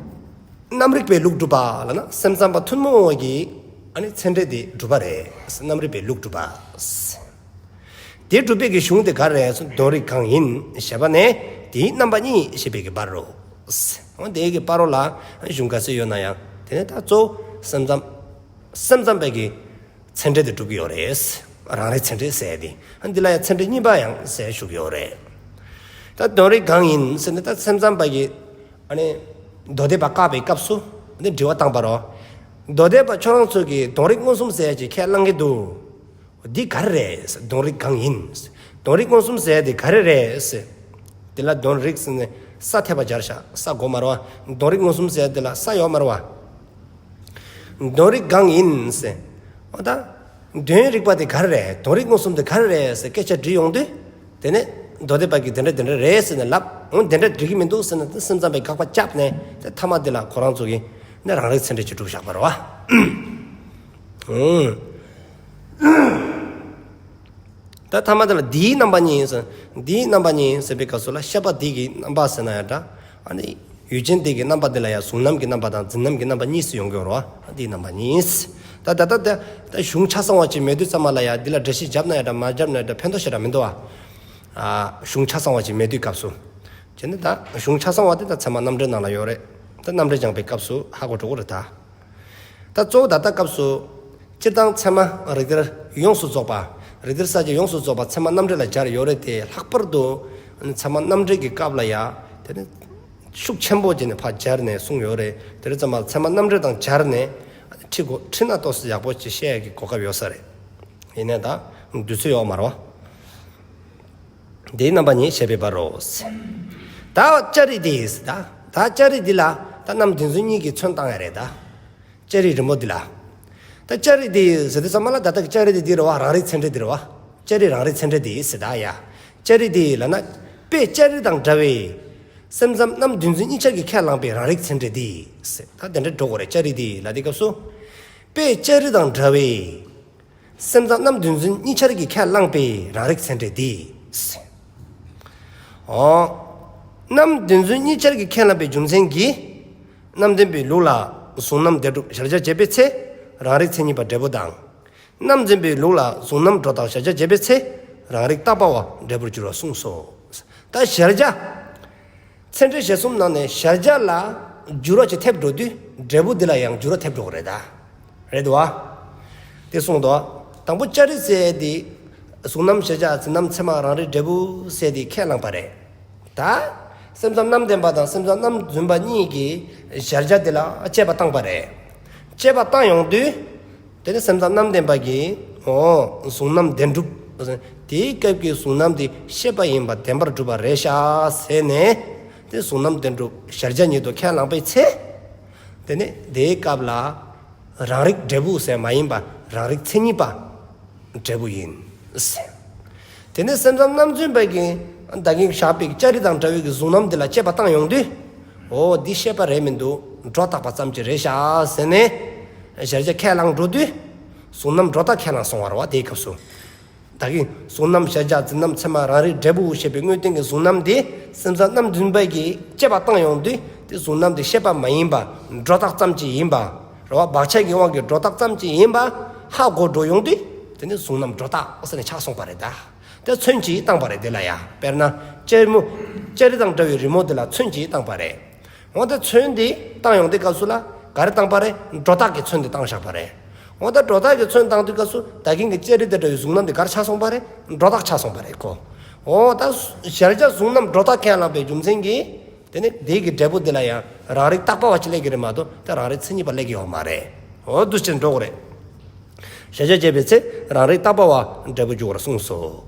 རྣམ་རིག་པའི་ལུགས་སྒྲུབ་པ་ལབ་ན་སེམས་ཙམ་པ་ཐུན་མོང་བ་གི་ཨ་ནི་ཚད་འབྲས་དེ་སྒྲུབ་པ་རེད། རྣམ་རིག་པའི་ལུགས་སྒྲུབ་པ། དེ་སྒྲུབ་པའི་གི་གཞུང་དེ་ག་རེ་རེད། དོན་རིག་གང་ཡིན་ཞེས་པ་ནས་དེའི་རྣམ་པ་གཉིས་ཞེས་པའི་གི་བར་རོ། འོ་དེའི་གི་བར་རོ་ལ་གཞུང་ག་ཚོད་ཡོད་ན་ཡང་དེ་ནས་ད་གཙོ་བོ་སེམས་ཙམ། སེམས་ཙམ་པའི་གི་ཚད་འབྲས་དེ་སྒྲུབ་ཀྱི་ཡོད་རེད། རང་རིག་ཚད་འབྲས་ཟེར་ཏེ། འདི་ལ་ཡང་ཚད་འབྲས་གཉིས་པ་ཡང་ཟེར་ཞུ་གི་ཡོད་རེད། ད་དོན་རིག་གང་ཡིན་ཟེར་ནས་ད་སེམས་ཙམ་པ་གི་ཨ་ནི་མདོ་སྡེ་པ་བཀག་པའི་སྐབས་སུ་འདི་དྲི་བ་བཏང་པ་རོ། མདོ་སྡེ་པ་ཁྱོད་རང་ཚོ་གིས་དོན་རིག་མངོན་སུམ་ཟེར་ཅིག་ཁས་བླངས་ཀྱི་འདུག་འདི་ག་རེ་རེད། དོན་རིག་གང་ཡིན། དོན་རིག་མངོན་སུམ་ཟེར་དེ་ག་རེ་རེད། འདི་ལ་དོན་རིག་ཟེར་ནས་ས་ཐེབས་པ་སྦྱར་བཞག་ས་དགོས་མ་རེད་བ། དོན་རིག་མངོན་སུམ་ཟེར་དེ་ལ་ས་ཡོད་མ་རེད་བ། དོན་རིག་གང་ཡིན་ཟེར། འོ་ད། དོན་རིག་པ་དེ་ག་རེ་རེད། དོན་རིག་མངོན་སུམ་དེ་ག་རེ་རེད་ཟེར་སྐད་ཆ་དྲིས་ཡོང་དུས། དེ་ནས་མདོ་སྡེ་པ་གིས་དེ་འདྲ་དེ་འདྲ་རེད་ཟེར་ནས་ལབ། འོ་དེ་འདྲ་འགྲིག་གི་མི་འདུག་ཟེར་ནས་སེམས་ཙམ་པའི་དགག་པ་བརྒྱབ་ནས་དེ་མཐའ་མ་དེ་ལ་ཁོ་རང་ཚོ་གིས་ནི་རང་རིག་ཚད་འབྲས་ཅིག་སྒྲུབ་བཞག་པ་རེད་བ། ཨང་། ད་ཐ་མ་དེ་ལ་འདིའི་རྣམ་པ་གཉིས་ཟེར། འདིའི་རྣམ་པ་གཉིས་ཟེར་བའི་སྐབས་སུ་ལ་ཤེས་པ་འདི་གི་རྣམ་པ་ཟེར་ན་ཡང་འདྲ། ཨ་ནི་ཡུལ་ཅན་འདི་གི་རྣམ་པ་འདི་ལ་ཡང་གཟུང་རྣམ་གྱི་རྣམ་པ་དང་འཛིན་རྣམ་གྱི་རྣམ་པ་གཉིས་སུ་ཡོང་གི་ཡོད་རེད་བ། འདིའི་རྣམ་པ་གཉིས། ད་ད་ད་ད་ད་གཞུང་ཆ་ཚང་བ་ཅིག་མེད་དུས་ཙམ་པ་ལ་ཡང་འདི་ལ་འགྲེལ་བཤད་བརྒྱབ་ན་ཡང་འདྲ་མ་བརྒྱབ་ན་ཡང་འདྲ་ཕན་ཐོགས་ཞེ་དྲག་མི་འདུག་བ། ཨ་གཞུང་ཆ་ཚང་བ་ཅིག་མེད་དུས་སྐབས་སུ། བྱས་ནས་ད་གཞུང་ཆ་ཚང་བ་དེ་ད་ཚད་མ་རྣམ་འགྲེལ་ནང་ལ་ཡོད་རེད། ད་རྣམ་འགྲེལ་སྦྱངས་པའི་སྐབས་སུ་ཧ་གོ་འགྲོ་གི་རེད་ད། ད་གཙོ་བོ་ད་ལྟ་སྐབས་སུ། སྤྱིར་བཏང་ཚད་མ་རིགས་གཏེར་ཡོངས་སུ་རྫོགས་པ། རིགས་གཏེར་གསལ་བྱེད་ཡོངས་སུ་རྫོགས་པ་ཚད་མ་རྣམ་འགྲེལ་ལ་སྦྱར་ཡོད་རེད་དེ་ལྷག་པར་དུ། ཚད་མ་རྣམ་འགྲེལ་གྱི་སྐབས་ལ་ཡ། དེ་ནི། ཤུགས་ཆེན་པོ་བྱས་ནས་ཕར་སྦྱར་ནས་གསུངས་ཡོད་རེད། དེ་རེད་ཙམ་པ་ཚད་མ་རྣམ་འགྲེལ་དང་སྦྱར་ནས། ཁྲིད་དགོས་ཁྲིད་ན་ཏོག་ཙམ་ཡག་པོ་ཅིག་བཤད་ཡག་གི་གོ་སྐབས་ཡོད་ས་རེད། ཡིན་ནའི་ད། དུས་ཚོད་ཡོད་མ་རེད་བ། དེའི་རྣམ་པ་གཉིས་ཞེས་པའི་བར་རོ། ད་ཅ་རིག་འདི་ཟེར་ད། ད་ཅ་རིག་འདི་ལ་ད་རྣམ་བདེན་རྫུན་གཉིས་ཀྱི་ཚོན་བཏང་ཡ་རེད་ད། ཅ་རིག་རི་མོ་འདི་ལ། ད་ཅ་རིག་འདི་ཟེར་དུས་ཙམ་པ་ལ་ད་ལྟ་གི་ཅ་རིག་འདི་འདི་རེད་བ། རང་རིག་ཚད་འབྲས་འདི་རེད་བ། ཅ་རིག་རང་རིག་ཚད་འབྲས་འདི་ཟེར་ད་ཡ། ཅ་རིག་འདི་ལབ་ན། དཔེ་ཅ་རིག་དང་འདྲ་བའི། སེམས་ཙམ་རྣམ་བདེན་རྫུན་གཉིས་ཆར་གྱིས་ཁས་བླངས་པའི་རང་རིག་ཚད་འབྲས་འདི་ཟེར། ད་དེ་འདྲ་འགྲོ་དགོས་རེད། ཅ་རིག་འདི་ལབ་དུས་སྐབས་སུ། དཔེ་ཅ་རིག་དང་འདྲ་བའི། སེམས་ཙམ་རྣམ་བདེན་རྫུན་གཉིས་ཆར་གྱིས་ཁས་བླངས་པའི་རང་རིག་ཚད་འབྲས་འདི། འོ། རྣམ་བདེན་རྫུན་གཉིས་ཆར་གྱིས་ཁས་བླངས་པའི་རྒྱུ་མཚན་གྱིས། རྣམ་བདེན་པའི་ལུགས་ལ་གཟུང་རྣམ་བདེན་གྲུབ་གཞལ་བྱ་བྱེད་པའི་ཚེ། རང་རིག་མཚན་ཉིད་པ་འབྲས་བུ་དང་། རྣམ་རྫུན་པའི་ལུགས་ལ་གཟུང་རྣམ་སྒྲོ་བཏགས་གཞལ་བྱ་བྱེད་པའི་ཚེ། རང་རིག་རྟག་པ་བ་འབྲས་བུར་འགྱུར་བར་གསུངས་སོ། ད་གཞལ་བྱ། ཚད་འབྲས་གཞལ་གསུམ་ནང་ནས་གཞལ་བྱ་ལ་འགྱུར་བ་ཅིག་ཐེབས་འགྲོ་དུས་འབྲས་བུ་འདི་ལ་ཡང་འགྱུར་བ་ཐེབས་འགྲོ་གི་རེད་ད། རེད་དོ། དེ་གསུངས་དོ། དང་པོ་ཅ་རི་ཟེར་དེ་གཟུང་རྣམ་གཞལ་བྱ་འཛིན་རྣམ་ཚད་མ་རང་རིག་འབྲས་བུ་ཟེར་དེ་ཁས་བླངས་པ་རེད། ད་སེམས་ཙམ་རྣམ་བདེན་པ་དང་སེམས་ཙམ་རྣམ་རྫུན་པ་གཉིས་ཀྱིས་གཞལ་བྱ་འདི་ལ་དཔྱད་པ་བཏང་པ་རེད། དཔྱད་པ་བཏང་ཡོང་དུས། དེ་ནི་སེམས་ཙམ་རྣམ་བདེན་པ་གིས། འོ། གཟུང་རྣམ་བདེན་གྲུབ། དེའི་སྐབས་ཀྱི་གཟུང་རྣམ་དེ་ཤེས་པ་ཡིན་པ་བདེན་པར་གྲུབ་པ་རེད་ཤག་ཟེར་ནས། དེ་གཟུང་རྣམ་བདེན་གྲུབ་གཞལ་བྱ་ཉིད་དུ་ཁས་བླངས་པའི་ཚེ། དེ་ནི་དེའི་སྐབས་ལ། རང་རིག་འབྲས་བུ་ཟེར་མ་ཡིན་པ་རང་རིག་མཚན་ཉིད་པ། འབྲས་བུ་ཡིན། ཟེར། དེ་ནས་སེམས་ཙམ་རྣམ་རྫུན་པ་གིས་ད་གིན་བཞག་པའི་ཅ་རི་དང་འདྲ་བའི་གི་གཟུང་རྣམ་འདི་ལ་དཔྱད་པ་བཏང་ཡོང་དུས། འོ་འདི་ཤེས་པ་རེད་མི་འདུག་སྒྲོ་བཏགས་པ་ཙམ་ཅིག་རེད་ཤག་ཟེར་ནས། གཞལ་བྱ་ཁས་བླངས་འགྲོ་དུས། གཟུང་རྣམ་སྒྲོ་བཏགས་ཁས་བླངས་སོང་བ་རེད་བ་དེའི་སྐབས་སུ། ད་གིན་གཟུང་རྣམ་གཞལ་བྱ་འཛིན་རྣམ་ཚད་མ་རང་རིག་འབྲས་བུ་ཞེས་པའི་དངོས་བསྟན་གྱི་གཟུང་རྣམ་འདི་སེམས་ཙམ་རྣམ་རྫུན་པ་གིས་དཔྱད་པ་བཏང་ཡོང་དུས་དེ་གཟུང་རྣམ་འདི་ཤེས་པ་མ་ཡིན་པ་སྒྲོ་བཏགས་ཙམ་ཅིག་ཡིན་པ། རེད་བ། བག་ཆགས་ཀྱི་དབང་གིས་སྒྲོ་བཏགས་ཙམ་ཅིག་ཡིན་པ་ཧ་གོ་འགྲོ་ཡོང་དུས་དེ་ནི་གཟུང་རྣམ་སྒྲོ་བཏགས་ཟེར་ནས་ཆགས་སོང་བ་རེད་ད། དེ་ཚོན་ཅིག་བཏང་བ་རེད་དེ་ལ་ཡ། དཔེར་ན། ཅ་རི་མོ། ཅ་རི་དང་འདྲ་བའི་རི་མོ་དེ་ལ་ཚོན་ཅིག་བཏང་བ་རེད། འོ་དེ་ཚོན་དེ་བཏང་ཡོང་དུས་སྐབས་སུ་ལ་ག་རེ་བཏང་བ་རེད། སྒྲོ་བཏགས་ཀྱི་ཚོན་དེ་བཏང་བཞག་པ་རེད། འོ་ད་སྒྲོ་བཏགས་ཀྱི་ཚོན་བཏང་དུས་སྐབས་སུ་ད་གིན་གྱི་ཅ་རི་དང་འདྲ་བའི་གཟུང་རྣམ་དེ་ག་རེ་ཆགས་སོང་བ་རེད། སྒྲོ་བཏགས་ཆགས་སོང་བ་རེད་ཁོ། འོ་ད་གཞལ་བྱ་གཟུང་རྣམ་སྒྲོ་བཏགས་ཁས་བླངས་པའི་རྒྱུ་མཚན་གྱིས། དེ་ནི་དེའི་གི་འབྲས་བུ་འདི་ལ་ཡང་རང་རིག་བཏགས་པ་བ་ཅིག་སླེབས་ཀྱི་རེད་མ་གཏོགས་དེ་རང་རིག་མཚན་ཉིད་པ་སླེབས་ཀྱི་ཡོད་མ་རེད། འོ་འདུག་སེ་འགྲོ་གི་རེད། གཞལ་བྱ་བྱས་པའི་ཚེ་རང་རིག་བཏགས་པ་བ་འབྲས་བུ་འགྱུར་བར་གསུངས་སོ།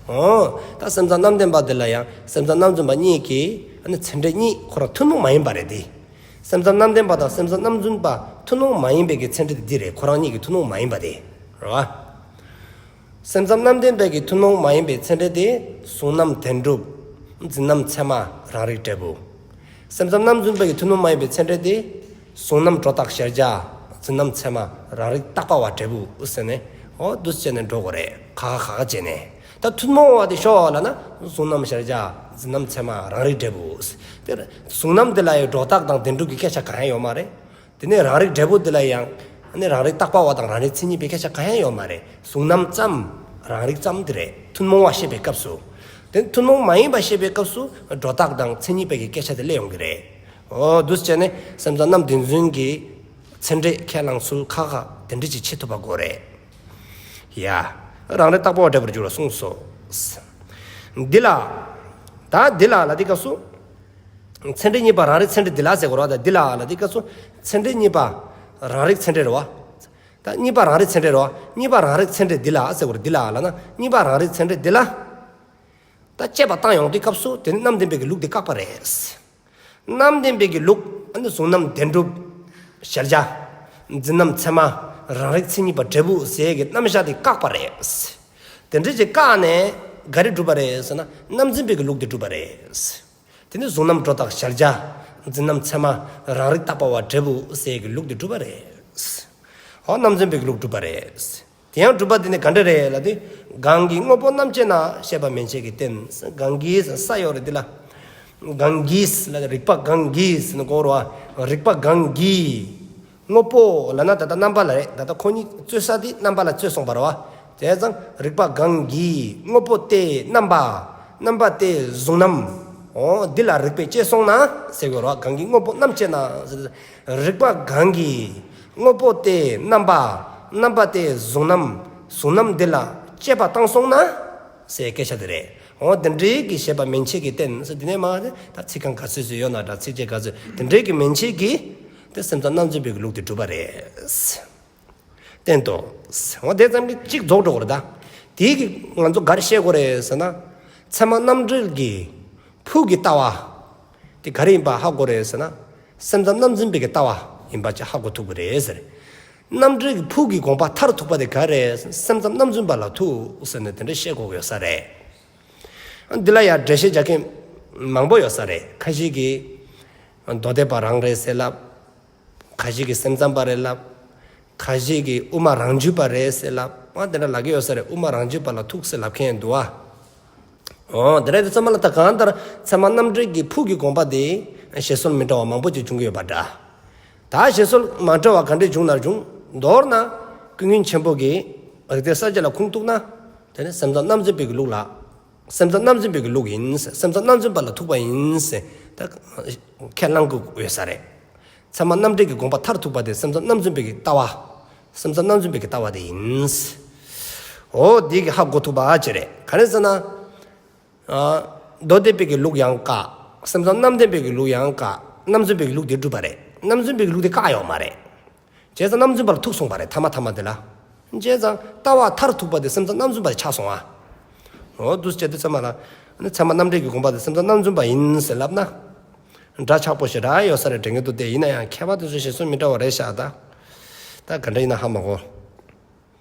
འོ་ད་སེམས་ཙམ་རྣམ་བདེན་པ་འདི་ལ་ཡང་སེམས་ཙམ་རྣམ་རྫུན་པ་གཉིས་ཀྱིས་ཨ་ནི་ཚད་འབྲས་གཉིས་ཁོ་རང་ཐུན་མོང་མ་ཡིན་པ་རེད་དེ། སེམས་ཙམ་རྣམ་བདེན་པ་དང་སེམས་ཙམ་རྣམ་རྫུན་པ་ཐུན་མོང་མ་ཡིན་པའི་གི་ཚད་འབྲས་དེ་འདི་རེད། ཁོ་རང་གཉིས་ཀྱི་ཐུན་མོང་མ་ཡིན་པ་དེ། རེད་བ། སེམས་ཙམ་རྣམ་བདེན་པའི་གི་ཐུན་མོང་མ་ཡིན་པའི་ཚད་འབྲས་དེ་གཟུང་རྣམ་བདེན་གྲུབ། འཛིན་རྣམ་ཚད་མ་རང་རིག་འབྲས་བུ། སེམས་ཙམ་རྣམ་རྫུན་པའི་གི་ཐུན་མོང་མ་ཡིན་པའི་ཚད་འབྲས་དེ་གཟུང་རྣམ་སྒྲོ་བཏགས་གཞལ་བྱ། འཛིན་རྣམ་ཚད་མ་རང་རིག་བཏགས་པ་བ་འབྲས་བུ་ཟེར་ནས་འོ་འདུག་སེ་བྱས་ནས་འགྲོ་དགོས་རེད། ཁ་ཁ་ཁ་བྱས་ནས། ད་ཐུན་མོང་བ་དེ་ཤོག་ལབ་ན་གཟུང་རྣམ་གཞལ་བྱ། འཛིན་རྣམ་ཚད་མ་རང་རིག་འབྲས་བུ། དེར་གཟུང་རྣམ་དེ་ལ་ཡང་སྒྲོ་བཏགས་དང་བདེན་གྲུབ་ཀྱི་སྐད་ཆ་གང་ཡང་ཡོད་མ་རེད། དེ་ནས་རང་རིག་འབྲས་བུ་འདི་ལ་ཡང་ཨ་ནི་རང་རིག་བཏགས་པ་བ་དང་རང་རིག་མཚན་ཉིད་པའི་སྐད་ཆ་གང་ཡང་ཡོད་མ་རེད། གཟུང་རྣམ་ཙམ། རང་རིག་ཙམ་དེ་རེད། ཐུན་མོང་བ་བཤད་པའི་སྐབས་སུ། དེ་ཐུན་མོང་མ་ཡིན་པ་བཤད་པའི་སྐབས་སུ་སྒྲོ་བཏགས་དང་མཚན་ཉིད་པའི་གི་སྐད་ཆ་དེ་སླེབས་ཡོང་གི་རེད། འོ་འདུག་སེ་བྱས་ནས་སེམས་ཙམ་རྣམ་བདེན་རྫུན་གྱི་ཚད་འབྲས་ཁས་བླངས་ཚུལ་ཁ་ཁ་དེ་འདྲ་ཅིག་བྱེད་ཐུབ་པ་དགོས་རེད། ཡ། རང་རིག་བཏགས་པ་བ་འབྲས་བུར་འགྱུར་བར་གསུངས་སོ། འདི་ལ། ད་འདི་ལ་ལ་དེ་སྐབས་སུ། ཚད་འབྲས་གཉིས་པ་རང་རིག་ཚད་འབྲས་འདི་ལ་ཟེར་དགོས་རེད་བ། ད་འདི་ལ་ལ་དེ་སྐབས་སུ་ཚད་འབྲས་གཉིས་པ་རང་རིག་ཚད་འབྲས་རེད་བ། ད་གཉིས་པ་རང་རིག་ཚད་འབྲས་རེད་བ། གཉིས་པ་རང་རིག་ཚད་འབྲས་འདི་ལ་ཟེར་དགོས་རེད། འདི་ལ་ལ་ན་གཉིས་པ་རང་རིག་ཚད་འབྲས་འདི་ལ། ད་དཔྱད་པ་བཏང་ཡོང་དུས་སྐབས་སུ་དེ་ནི་རྣམ་བདེན་པའི་གི་ལུགས་འདི་བཀག་པ་རེད། རྣམ་བདེན་པའི་གི་ལུགས་ཨ་ནི་གཟུང་རྣམ་བདེན་གྲུབ། གཞལ་བྱ། འཛིན་རྣམ་ཚད་མ། རང་རིག་མཚན་ཉིད་པ་འབྲས་བུ་ཟེར་གི་རྣམ་གཞག་འདི་བཀག་པ་རེད། དེ་འདྲ་ཅིག་བཀག་ནས་ག་རེ་སྒྲུབ་པ་རེད་ཟེར་ན་རྣམ་རྫུན་པའི་གི་ལུགས་འདི་སྒྲུབ་པ་རེད། དེ་ནི་གཟུང་རྣམ་སྒྲོ་བཏགས་གཞལ་བྱ། འཛིན་རྣམ་ཚད་མ། རང་རིག་བཏགས་པ་བ་འབྲས་བུ་ཟེར་གྱི་ལུགས་འདི་སྒྲུབ་པ་རེད། འོ་རྣམ་རྫུན་པའི་གི་ལུགས་སྒྲུབ་པ་རེད། དེ་ཡང་སྒྲུབ་པ་དེ་ནི་ག་འདྲ་རེད་ལབ་དུས། གང་གི་དངོས་པོ་རྣམ་དཔྱད་ན། ཞེས་པ་མན་ཆད་ཀྱིས་བསྟན། གང་གི་ས་ཡོད་རེད་འདི་ལ། གང་གིས་ལ་རིག་པ་གང་གིས་ནི་གོ་རོ་བ། རིག་པ་གང་གིས། དངོས་པོ་ལབ་ན་ད་ལྟ་རྣམ་པ་ལ་རེད། ད་ལྟ་ཁོ་གཉིས་རྩོད་ས་དེ་རྣམ་པ་ལ་རྩོད་སོང་བ་རེད་བ། དེ་ཙང་རིག་པ་གང་གིས་དངོས་པོ་སྟེ་རྣམ་པ། རྣམ་པ་སྟེ་གཟུང་རྣམ། འོ་འདི་ལ་རིག་པས་དཔྱད་སོང་ན་ཟེར་དགོས་རེད་བ། གང་གི་དངོས་པོ་རྣམ་དཔྱད་ན་ཟེར། རིག་པ་གང་གིས་དངོས་པོ་སྟེ་རྣམ་པ། རྣམ་པ་སྟེ་གཟུང་རྣམ། གཟུང་རྣམ་འདི་ལ་དཔྱད་པ་བཏང་སོང་ན་ཟེར་སྐད་ཆ་དེ་རེད། འོ་དེ་འདྲའི་གི་ཞེས་པ་མན་ཆད་ཀྱིས་བསྟན་ཟེར། འདི་ནས་མ་ད་ཚིག་རྐང་ག་ཚོད་ཚོད་ཡོད་ན་འདྲ། ཚིགས་བཅད་ག་ཚོད། དེ་འདྲའི་གི་མན་ཆད་ཀྱིས་དེ་སེམས་ཙམ་རྣམ་རྫུན་པའི་གི་ལུགས་དེ་གྲུབ་པ་རེད། བསྟན་ཏོ། འོ་དེ་ཙམ་གྱིས་གཅིག་རྫོགས་འགྲོ་གི་རེད་ད། དེའི་གི་ང་ཚོ་ག་རེ་ཤེས་དགོས་རེད་ཟེར་ན། ཚད་མ་རྣམ་འགྲེལ་གྱི་ཕུགས་ཀྱི་ལྟ་བ་དེ་ག་རེ་ཡིན་པ་ཧ་གོ་རེད་ཟེར་ན། སེམས་ཙམ་རྣམ་རྫུན་པའི་གི་ལྟ་བ་ཡིན་པ་ཅིག་ཧ་གོ་ཐུབ་ཀྱི་རེད་ཟེར། རྣམ་འགྲེལ་གྱི་ཕུགས་ཀྱི་དགོངས་པ་མཐར་ཐུག་པ་དེ་ག་རེད། སེམས་ཙམ་རྣམ་རྫུན་པ་ལ་ཐུག་ཟེར་ནས་དེ་འདྲ་བཤད་དགོས་ཀྱི་ཡོད་ས་རེད། འདི་ལ་ཡང་འགྲེལ་བཤད་རྒྱག་མཁན་མང་པོ་ཡོད་ས་རེད། ཁ་ཤས་ཀྱིས་མདོ་སྡེ་པ་རང་རེད་ཟེར་ལབ། ཁ་ཤས་ཀྱིས་སེམས་ཙམ་པ་རེད་ལབ། ཁ་ཤས་ཀྱིས་དབུ་མ་རང་རྒྱུད་པ་རེད་ཟེར་ལབ། ཨ་དེ་འདྲ་ལབ་ཀྱི་ཡོད་ས་རེད། དབུ་མ་རང་རྒྱུད་པ་ལ་ཐུག་ཟེར་ལབ་མཁན་འདུག་ཨ། འོ་དེ་འདྲ་དེ་ཚང་མ་ལ་ད་གང་ལྟར་ཚད་མ་རྣམ་འགྲེལ་གྱི་ཕུགས་ཀྱི་དགོངས་པ་དེ་བཞེད་སྲོལ་མི་འདྲ་བ་མང་པོ་ཅིག་བྱུང་གི་ཡོད་པ་འདྲ། ད་བཞེད་སྲོལ་མ་འདྲ་བ་ག་འདྲས་བྱུང་ན་བྱུང་། མདོར་ན་ཀུན་མཁྱེན་ཆེན་པོ་གིས་རིགས་གཏེར་གསལ་བྱེད་ལ་ཁུངས་གཏུགས་ན། དེ་ནི་སེམས་ཙམ་རྣམ་རྫུན་པའི་གི་ལུགས་ལ། སེམས་ཙམ་རྣམ་རྫུན་པའི་གི་ལུགས་ཡིན་ཟེར། སེམས་ཙམ་རྣམ་རྫུན་པ་ལ་ཐུག་པ་ཡིན་ཟེར། ད་ཁས་བླང་དགོས་ས་རེད། ཚད་མ་རྣམ་འགྲེལ་གྱི་དགོངས་པ་མཐར་ཐུག་པ་དེ་སེམས་ཙམ་རྣམ་རྫུན་པའི་གི་ལྟ་བ། སེམས་ཙམ་རྣམ་རྫུན་པའི་གི་ལྟ་བ་དེ་ཡིན། འོ་འདི་གི་ཧ་གོ་ཐུབ་པ་ཅིག་རེད། ག་རེ་ཟེར་ན། ཨ། མདོ་སྡེ་པའི་གི་ལུགས་ཡང་བཀག་སེམས་ཙམ་རྣམ་བདེན་པའི་གི་ལུགས་ཡང་བཀག་རྣམ་རྫུན་པའི་གི་ལུགས་དེ་སྒྲུབ་པ་རེད། རྣམ་རྫུན་པའི་གི་ལུགས་དེ་བཀག་ཡོད་མ་རེད། བྱས་ཙང་རྣམ་རྫུན་པར་ཐུག་སོང་བ་རེད། ཐ་མ་ཐ་མ་དེ་ལ། བྱས་ཙང་ལྟ་བ་མཐར་ཐུག་པ་དེ་སེམས་ཙམ་རྣམ་རྫུན་པ་ཆགས་སོང་ཨ། འོ་འདུག་སེ་བྱས་དུས་ཚང་མ་ལ། ཨ་ནི་ཚད་མ་རྣམ་འགྲེལ་གྱི་དགོངས་པ་དེ་སེམས་ཙམ་རྣམ་རྫུན་པ་ཡིན་ཟེར་ལབ་ན། འདྲ་ཆགས་པོ་ཞེ་དྲག་ཡོད་ས་རེད་དྲན་གྱི་འདུག་སྟེ། ཡིན་ན་ཡང་མཁས་པ་དེ་ཚོ་བཤད་སྲོལ་མི་འདྲ་བ་རེད་ཤག་ད། ད་ག་འདྲ་ཡིན་ན་ཧ་མ་གོ།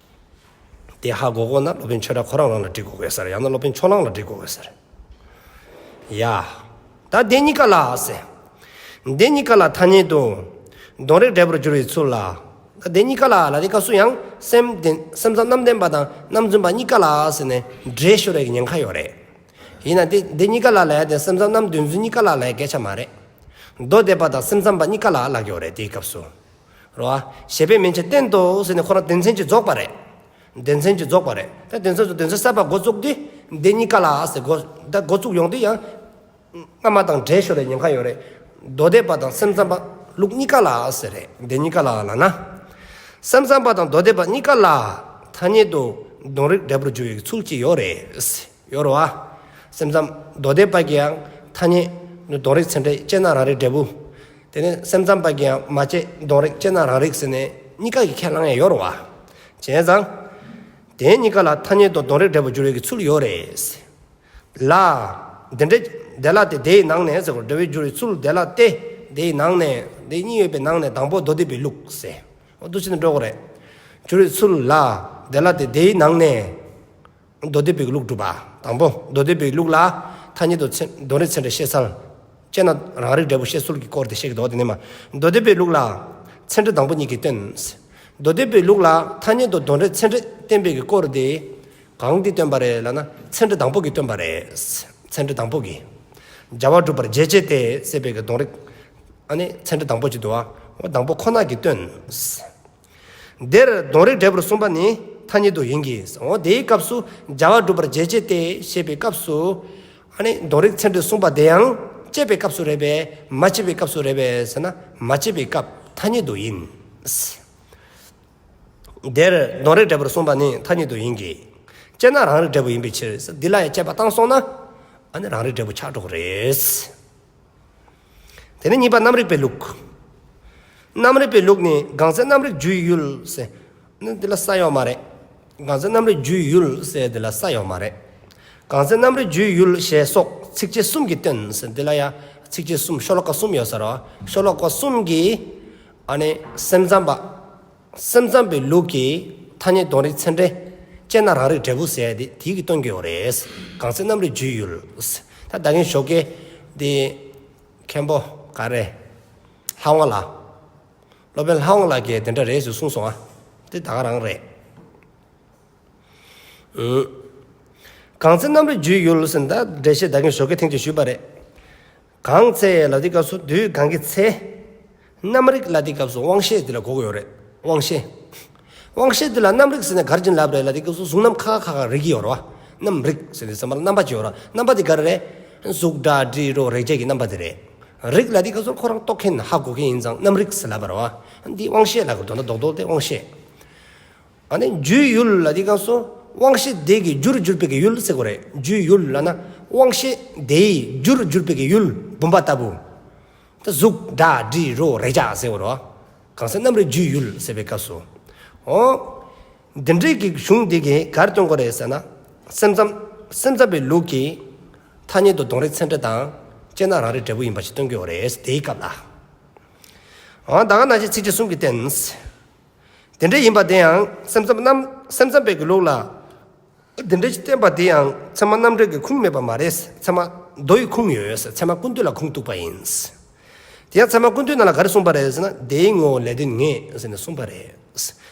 དེ་ཧ་གོ་དགོས་ན་སློབ་དཔོན་ཆོས་གྲགས་ཁོ་རང་རང་ལ་འདྲི་དགོས་ས་རེད། ཡང་ན་སློབ་དཔོན་ཕྱོགས་གླང་ལ་འདྲི་དགོས་ས་རེད། ཡ། ད་དེ་གཉིས་ཀ་ལ་ཟེར། དེ་གཉིས་ཀ་ལ་ཐ་སྙད་དུ་དོན་རིག་འབྲས་བུར་འགྱུར་བའི་ཚུལ་ལ། ད་དེ་གཉིས་ཀ་ལ་ལ་དེ་སྐབས་སུ་ཡང་སེམས་བདེན་སེམས་ཙམ་རྣམ་བདེན་པ་དང་རྣམ་རྫུན་པ་གཉིས་ཀ་ལ་ཟེར་ནས་འགྲེལ་ཤོར་བའི་ཉེན་ཁ་ཡོད་རེད། ཡིན་ན་དེ་དེ་གཉིས་ཀ་ལ་ལ་ཡ་དེ་སེམས་ཙམ་རྣམ་བདེན་རྫུན་གཉིས་ཀ་ལ་ལ་ཡ་སྐད་ཆ་མ་རེད། མདོ་སྡེ་པ་དང་སེམས་ཙམ་པ་གཉིས་ཀ་ལ་ལབ་ཀྱི་ཡོད་རེད་དེའི་སྐབས་སུ། རེད་བ། ཞེས་པས་མན་ཆད་བསྟན་ཏོ་ཟེར་ནས་ཁོ་རང་དོན་ཚན་གཅིག་རྫོགས་པ་རེད། དོན་ཚན་གཅིག་རྫོགས་པ་རེད། ད་དོན་ཚན་གཅིག་དོན་ཚན་གསར་པ་འགོ་བཙུགས་དུས་དེ་གཉིས་ཀ་ལ་ཟེར་འགོ་ད་འགོ་བཙུགས་ཡོང་དུས་ཡང་། སྔ་མ་དང་འདྲེས་ཤོར་བའི་ཉེན་ཁ་ཡོད་རེད། མདོ་སྡེ་པ་དང་སེམས་ཙམ་པ་ལུགས་གཉིས་ཀ་ལ་ཟེར་རེད། དེ་གཉིས་ཀ་ལ་ལབ་ན། སེམས་ཙམ་པ་དང་མདོ་སྡེ་པ་གཉིས་ཀ་ལ་ཐ་སྙད་དུ་དོན་རིག་འབྲས་བུར་འགྱུར་བའི་ཚུལ་གཅིག་ཡོད་རེད། ཡོད་རེད་བ། སེམས་ཙམ་མདོ་སྡེ་པ་གི་ཡང་ཐ་སྙད་དོན་རིག་ཚད་འབྲས་དཔྱད་ན་རང་རིག་འབྲས་བུ། དེ་ནས་སེམས་ཙམ་པ་གི་ཡང་མ་དཔྱད་དོན་རིག་དཔྱད་ན་རང་རིག་ཟེར་ནས་གཉིས་ཀ་གི་ཁས་བླངས་ཡས་ཡོད་རེད་བ། བྱས་ཙང་། དེ་གཉིས་ཀ་ལ་ཐ་སྙད་དུ་དོན་རིག་འབྲས་བུར་འགྱུར་བའི་གི་ཚུལ་ཡོད་རེད། ལ། དེ་འདྲ། དེ་ལ་སྟེ་དེའི་ནང་ནས་ཟེར་གོ། འབྲས་བུར་འགྱུར་བའི་ཚུལ་དེ་ལ་སྟེ། དེའི་ནང་ནས། དེ་གཉིས་ཡོད་པའི་ནང་ནས་དང་པོ་མདོ་སྡེ་པའི་ལུགས་ཟེར། འོ་འདུག་སེ་ནས་འགྲོ་དགོས་རེད། འགྱུར་བའི་ཚུལ་ལ། དེ་ལ་སྟེ་དེའི་ནང་ནས། མདོ་སྡེ་པའི་ལུགས་སྒྲུབ་པ། དང་པོ་མདོ་སྡེ་པའི་ལུགས་ལ། ཐ་སྙད་དུ་ཚད་དོན་རིག་ཚད་འབྲས་བཤད་ཚུལ། དཔྱད་ན་རང་རིག་འབྲས་བུ་བཤད་ཚུལ་གྱི་སྐོར་དེ་བཤད་ཀྱི་འདུག་བ། དེ་ནས་མ། མདོ་སྡེ་པའི་ལུགས་ལ། ཚད་འབྲས་དང་པོ་གཉིས་ཀྱིས་སྟོན། མདོ་སྡེ་པའི་ལུགས་ལ་ཐ་སྙད་དུ་དོན་རིག་ཚད་འབྲས་བསྟན་པའི་གི་སྐོར་དེ། གང་གིས་སྟོན་པ་རེད་ལབ་ན་ཚད་འབྲས་དང་པོ་གིས་སྟོན་པ་རེད། ཚད་འབྲས་དང་པོ་གིས། བྱ་བ་སྒྲུབ་པར་བྱེད་བྱེད་དེ་ཟེར་བའི་གི་དོན་རིག་ཨ་ནི་ཚད་འབྲས་དང་པོ་ཅིག་འདུག་བ། འོ་དང་པོ་ཁོ་ན་གིས་སྟོན། དེར་དོན་རིག་འབྲས་བུར་གསུངས་པ་ནི་ཐ་སྙད་དུ་ཡིན་གྱི། འོ་དེའི་སྐབས་སུ་བྱ་བ་སྒྲུབ་པར་བྱེད་བྱེད་དེ་ཞེས་པའི་སྐབས་སུ། ཨ་ནི་དོན་རིག་ཚད་འབྲས་གསུངས་པ་དེ་ཡང་དཔྱད་པའི་སྐབས་སུ་རེད་པས་མ་དཔྱད་པའི་སྐབས་སུ་རེད་པས་ཟེར་ན་མ་དཔྱད་པའི་སྐབས་ཐ་སྙད་དུ་ཡིན། དེར་དོན་རིག་འབྲས་བུར་གསུངས་པ་ནི་ཐ་སྙད་དུ་ཡིན་གྱི། དཔྱད་ན་རང་རིག་འབྲས་བུ་ཡིན་པའི་ཕྱིར། འདི་ལ་ཡང་དཔྱད་པ་བཏང་སོང་ན། ཨ་ནི་རང་རིག་འབྲས་བུ་ཆགས་འགྲོ་གི་རེད། དེ་ནས་གཉིས་པ་རྣམ་རིག་པའི་ལུགས། རྣམ་རིག་པའི་ལུགས་ནི་གང་ཚེ་རྣམ་རིག་རྒྱུའི་ཡུལ་ཟེར། ནི་འདི་ལ་ས་ཡོད་མ་རེད། གང་ཚེ་རྣམ་རིག་རྒྱུའི་ཡུལ་ཟེར་འདི་ལ་ས་ཡོད་མ་རེད། གང་ཚེ་རྣམ་རིག་རྒྱུའི་ཡུལ་ཞེས་སོགས་ཚིགས་བཅད་གསུམ་གྱིས་སྟོན་ཟེར། འདི་ལ་ཡང་ཚིགས་བཅད་གསུམ་ཤོ་ལོ་ཀ་གསུམ་ཡོད་ས་རེད་བ། ཤོ་ལོ་ཀ་གསུམ་གྱིས་ཨ་ནི་སེམས་ཙམ་པ། སེམས་ཙམ་པའི་ལུགས་ཀྱི་ཐ་སྙད་དོན་རིག་ཚད་འབྲས། དཔྱད་ན་རང་རིག་འབྲས་བུ་ཟེར་དེ་དེ་གིས་སྟོན་གྱི་ཡོད་རེད། གང་ཚེ་རྣམ་རིག་རྒྱུའི་ཡུལ། ད་ད་གིན་ཞོགས་ཀས་དེ་མཁན་པོ་ག་རེ། ལྷ་དབང་ལགས། སློབ་དཔོན་ལྷ་དབང་ལགས་ཀྱིས་དེ་འདྲ་རེད་ཟེར་གསུངས་སོང་ཨ། དེ་ད་ག་རང་རེད། ཨུ། གང་ཚེ་རྣམ་རིག་རྒྱུའི་ཡུལ་ཟེར་ད་འགྲེལ་བཤད་ད་གིན་ཞོགས་ཀས་ཐེངས་གཅིག་ཞུས་པ་རེད། གང་ཚེ་ལབ་དུས་སྐབས་སུ་དུས་གང་གི་ཚེ། རྣམ་རིག་ལབ་དུས་སྐབས་སུ་དབང་ཤེས་འདི་ལ་གོ་གི་ཡོད་རེད། དབང་ཤེས། དབང་ཤེས་འདི་ལ་རྣམ་རིག་ཟེར་ནས་ག་རེ་བྱས་ནས་ལབ་རེད་ལབ་དུས་སྐབས་སུ་གཟུགས་རྣམ་ཁ་ཁ་ཁ་རིག་གི་ཡོད་རེད་བ། རྣམ་རིག་ཟེར་དུས་ཙམ་པ་ལ་རྣམ་པ་ཅིག་ཡོད་རེད། རྣམ་པ་འདི་ག་རེ་རེད། གཟུགས་སྒྲ་དྲི་རོ་རེག་བྱ་གི་རྣམ་པ་འདི་རེད། རིག་ལབ་དུས་སྐབས་སུ་ཁོ་རང་རྟོགས་མཁན་ཧ་གོ་མཁན་ཡིན་ཙང་རྣམ་རིག་ཟེར་ལབ་པ་རེད་བ། འདི་དབང་ཤེས་ལབ་དགོས་དོན་དག་རྡོག་རྡོག་དེ་དབང་ཤེས། ཨ་ནི་རྒྱུའི་ཡུལ་ལབ་དུས་སྐབས་སུ་དབང་ཤེས་དེ་གི་རྒྱུར་གྱུར་པའི་གི་ཡུལ་ཟེར་དགོས་རེད། རྒྱུའི་ཡུལ་ལབ་ན་དབང་ཤེས་དེའི་རྒྱུར་གྱུར་པའི་གི་ཡུལ་བུམ་པ་ལྟ་བུ། ད་གཟུགས་སྒྲ་དྲི་རོ་རེག་བྱ་ཟེར་དགོས་རེད་བ། གང་ཚེ་རྣམ་རིག་རྒྱུའི་ཡུལ་ཟེར་བའི་སྐབས་སུ། འོ། འདི་འདྲའི་གི་གཞུང་འདི་གིས་ག་རེ་སྟོན་དགོས་རེད་ཟེར་ན། སེམས་ཙམ་སེམས་ཙམ་པའི་ལུགས་ཀྱི་ཐ་སྙད་དུ་དོན་རིག་ཚད་འབྲས་དང་དཔྱད་ན་རང་རིག་འབྲས་བུ་ཡིན་པ་ཞིག་སྟོན་གྱི་ཡོད་རེད་དེའི་སྐབས་ལ། འོ་ད་ག་ནང་བཞིན་ཚིགས་བཅད་གསུམ་གྱིས་བསྟན། དེ་འདྲ་ཡིན་པ་དེ་ཡང་སེམས་ཙམ་རྣམ་སེམས་ཙམ་པའི་གི་ལུགས་ལ། དེ་འདྲ་ཞིག་བསྟན་པ་དེ་ཡང་ཚད་མ་རྣམ་འགྲེལ་གྱི་ཁུངས་མེད་པ་མ་རེད། ཚད་མ་མདོ་ཡི་ཁུངས་ཡོད། ཚད་མ་ཀུན་བཏུས་ལ་ཁུངས་གཏུགས་པ་ཡིན། དེ་ཡང་ཚད་མ་ཀུན་བཏུས་ནང་ལ་ག་རེ་གསུངས་པ་རེད་ཟེར་ན་དེའི་ངོ་བོ་ལས་དོན་ངེས་ཟེར་ནས་གསུངས་པ་རེད།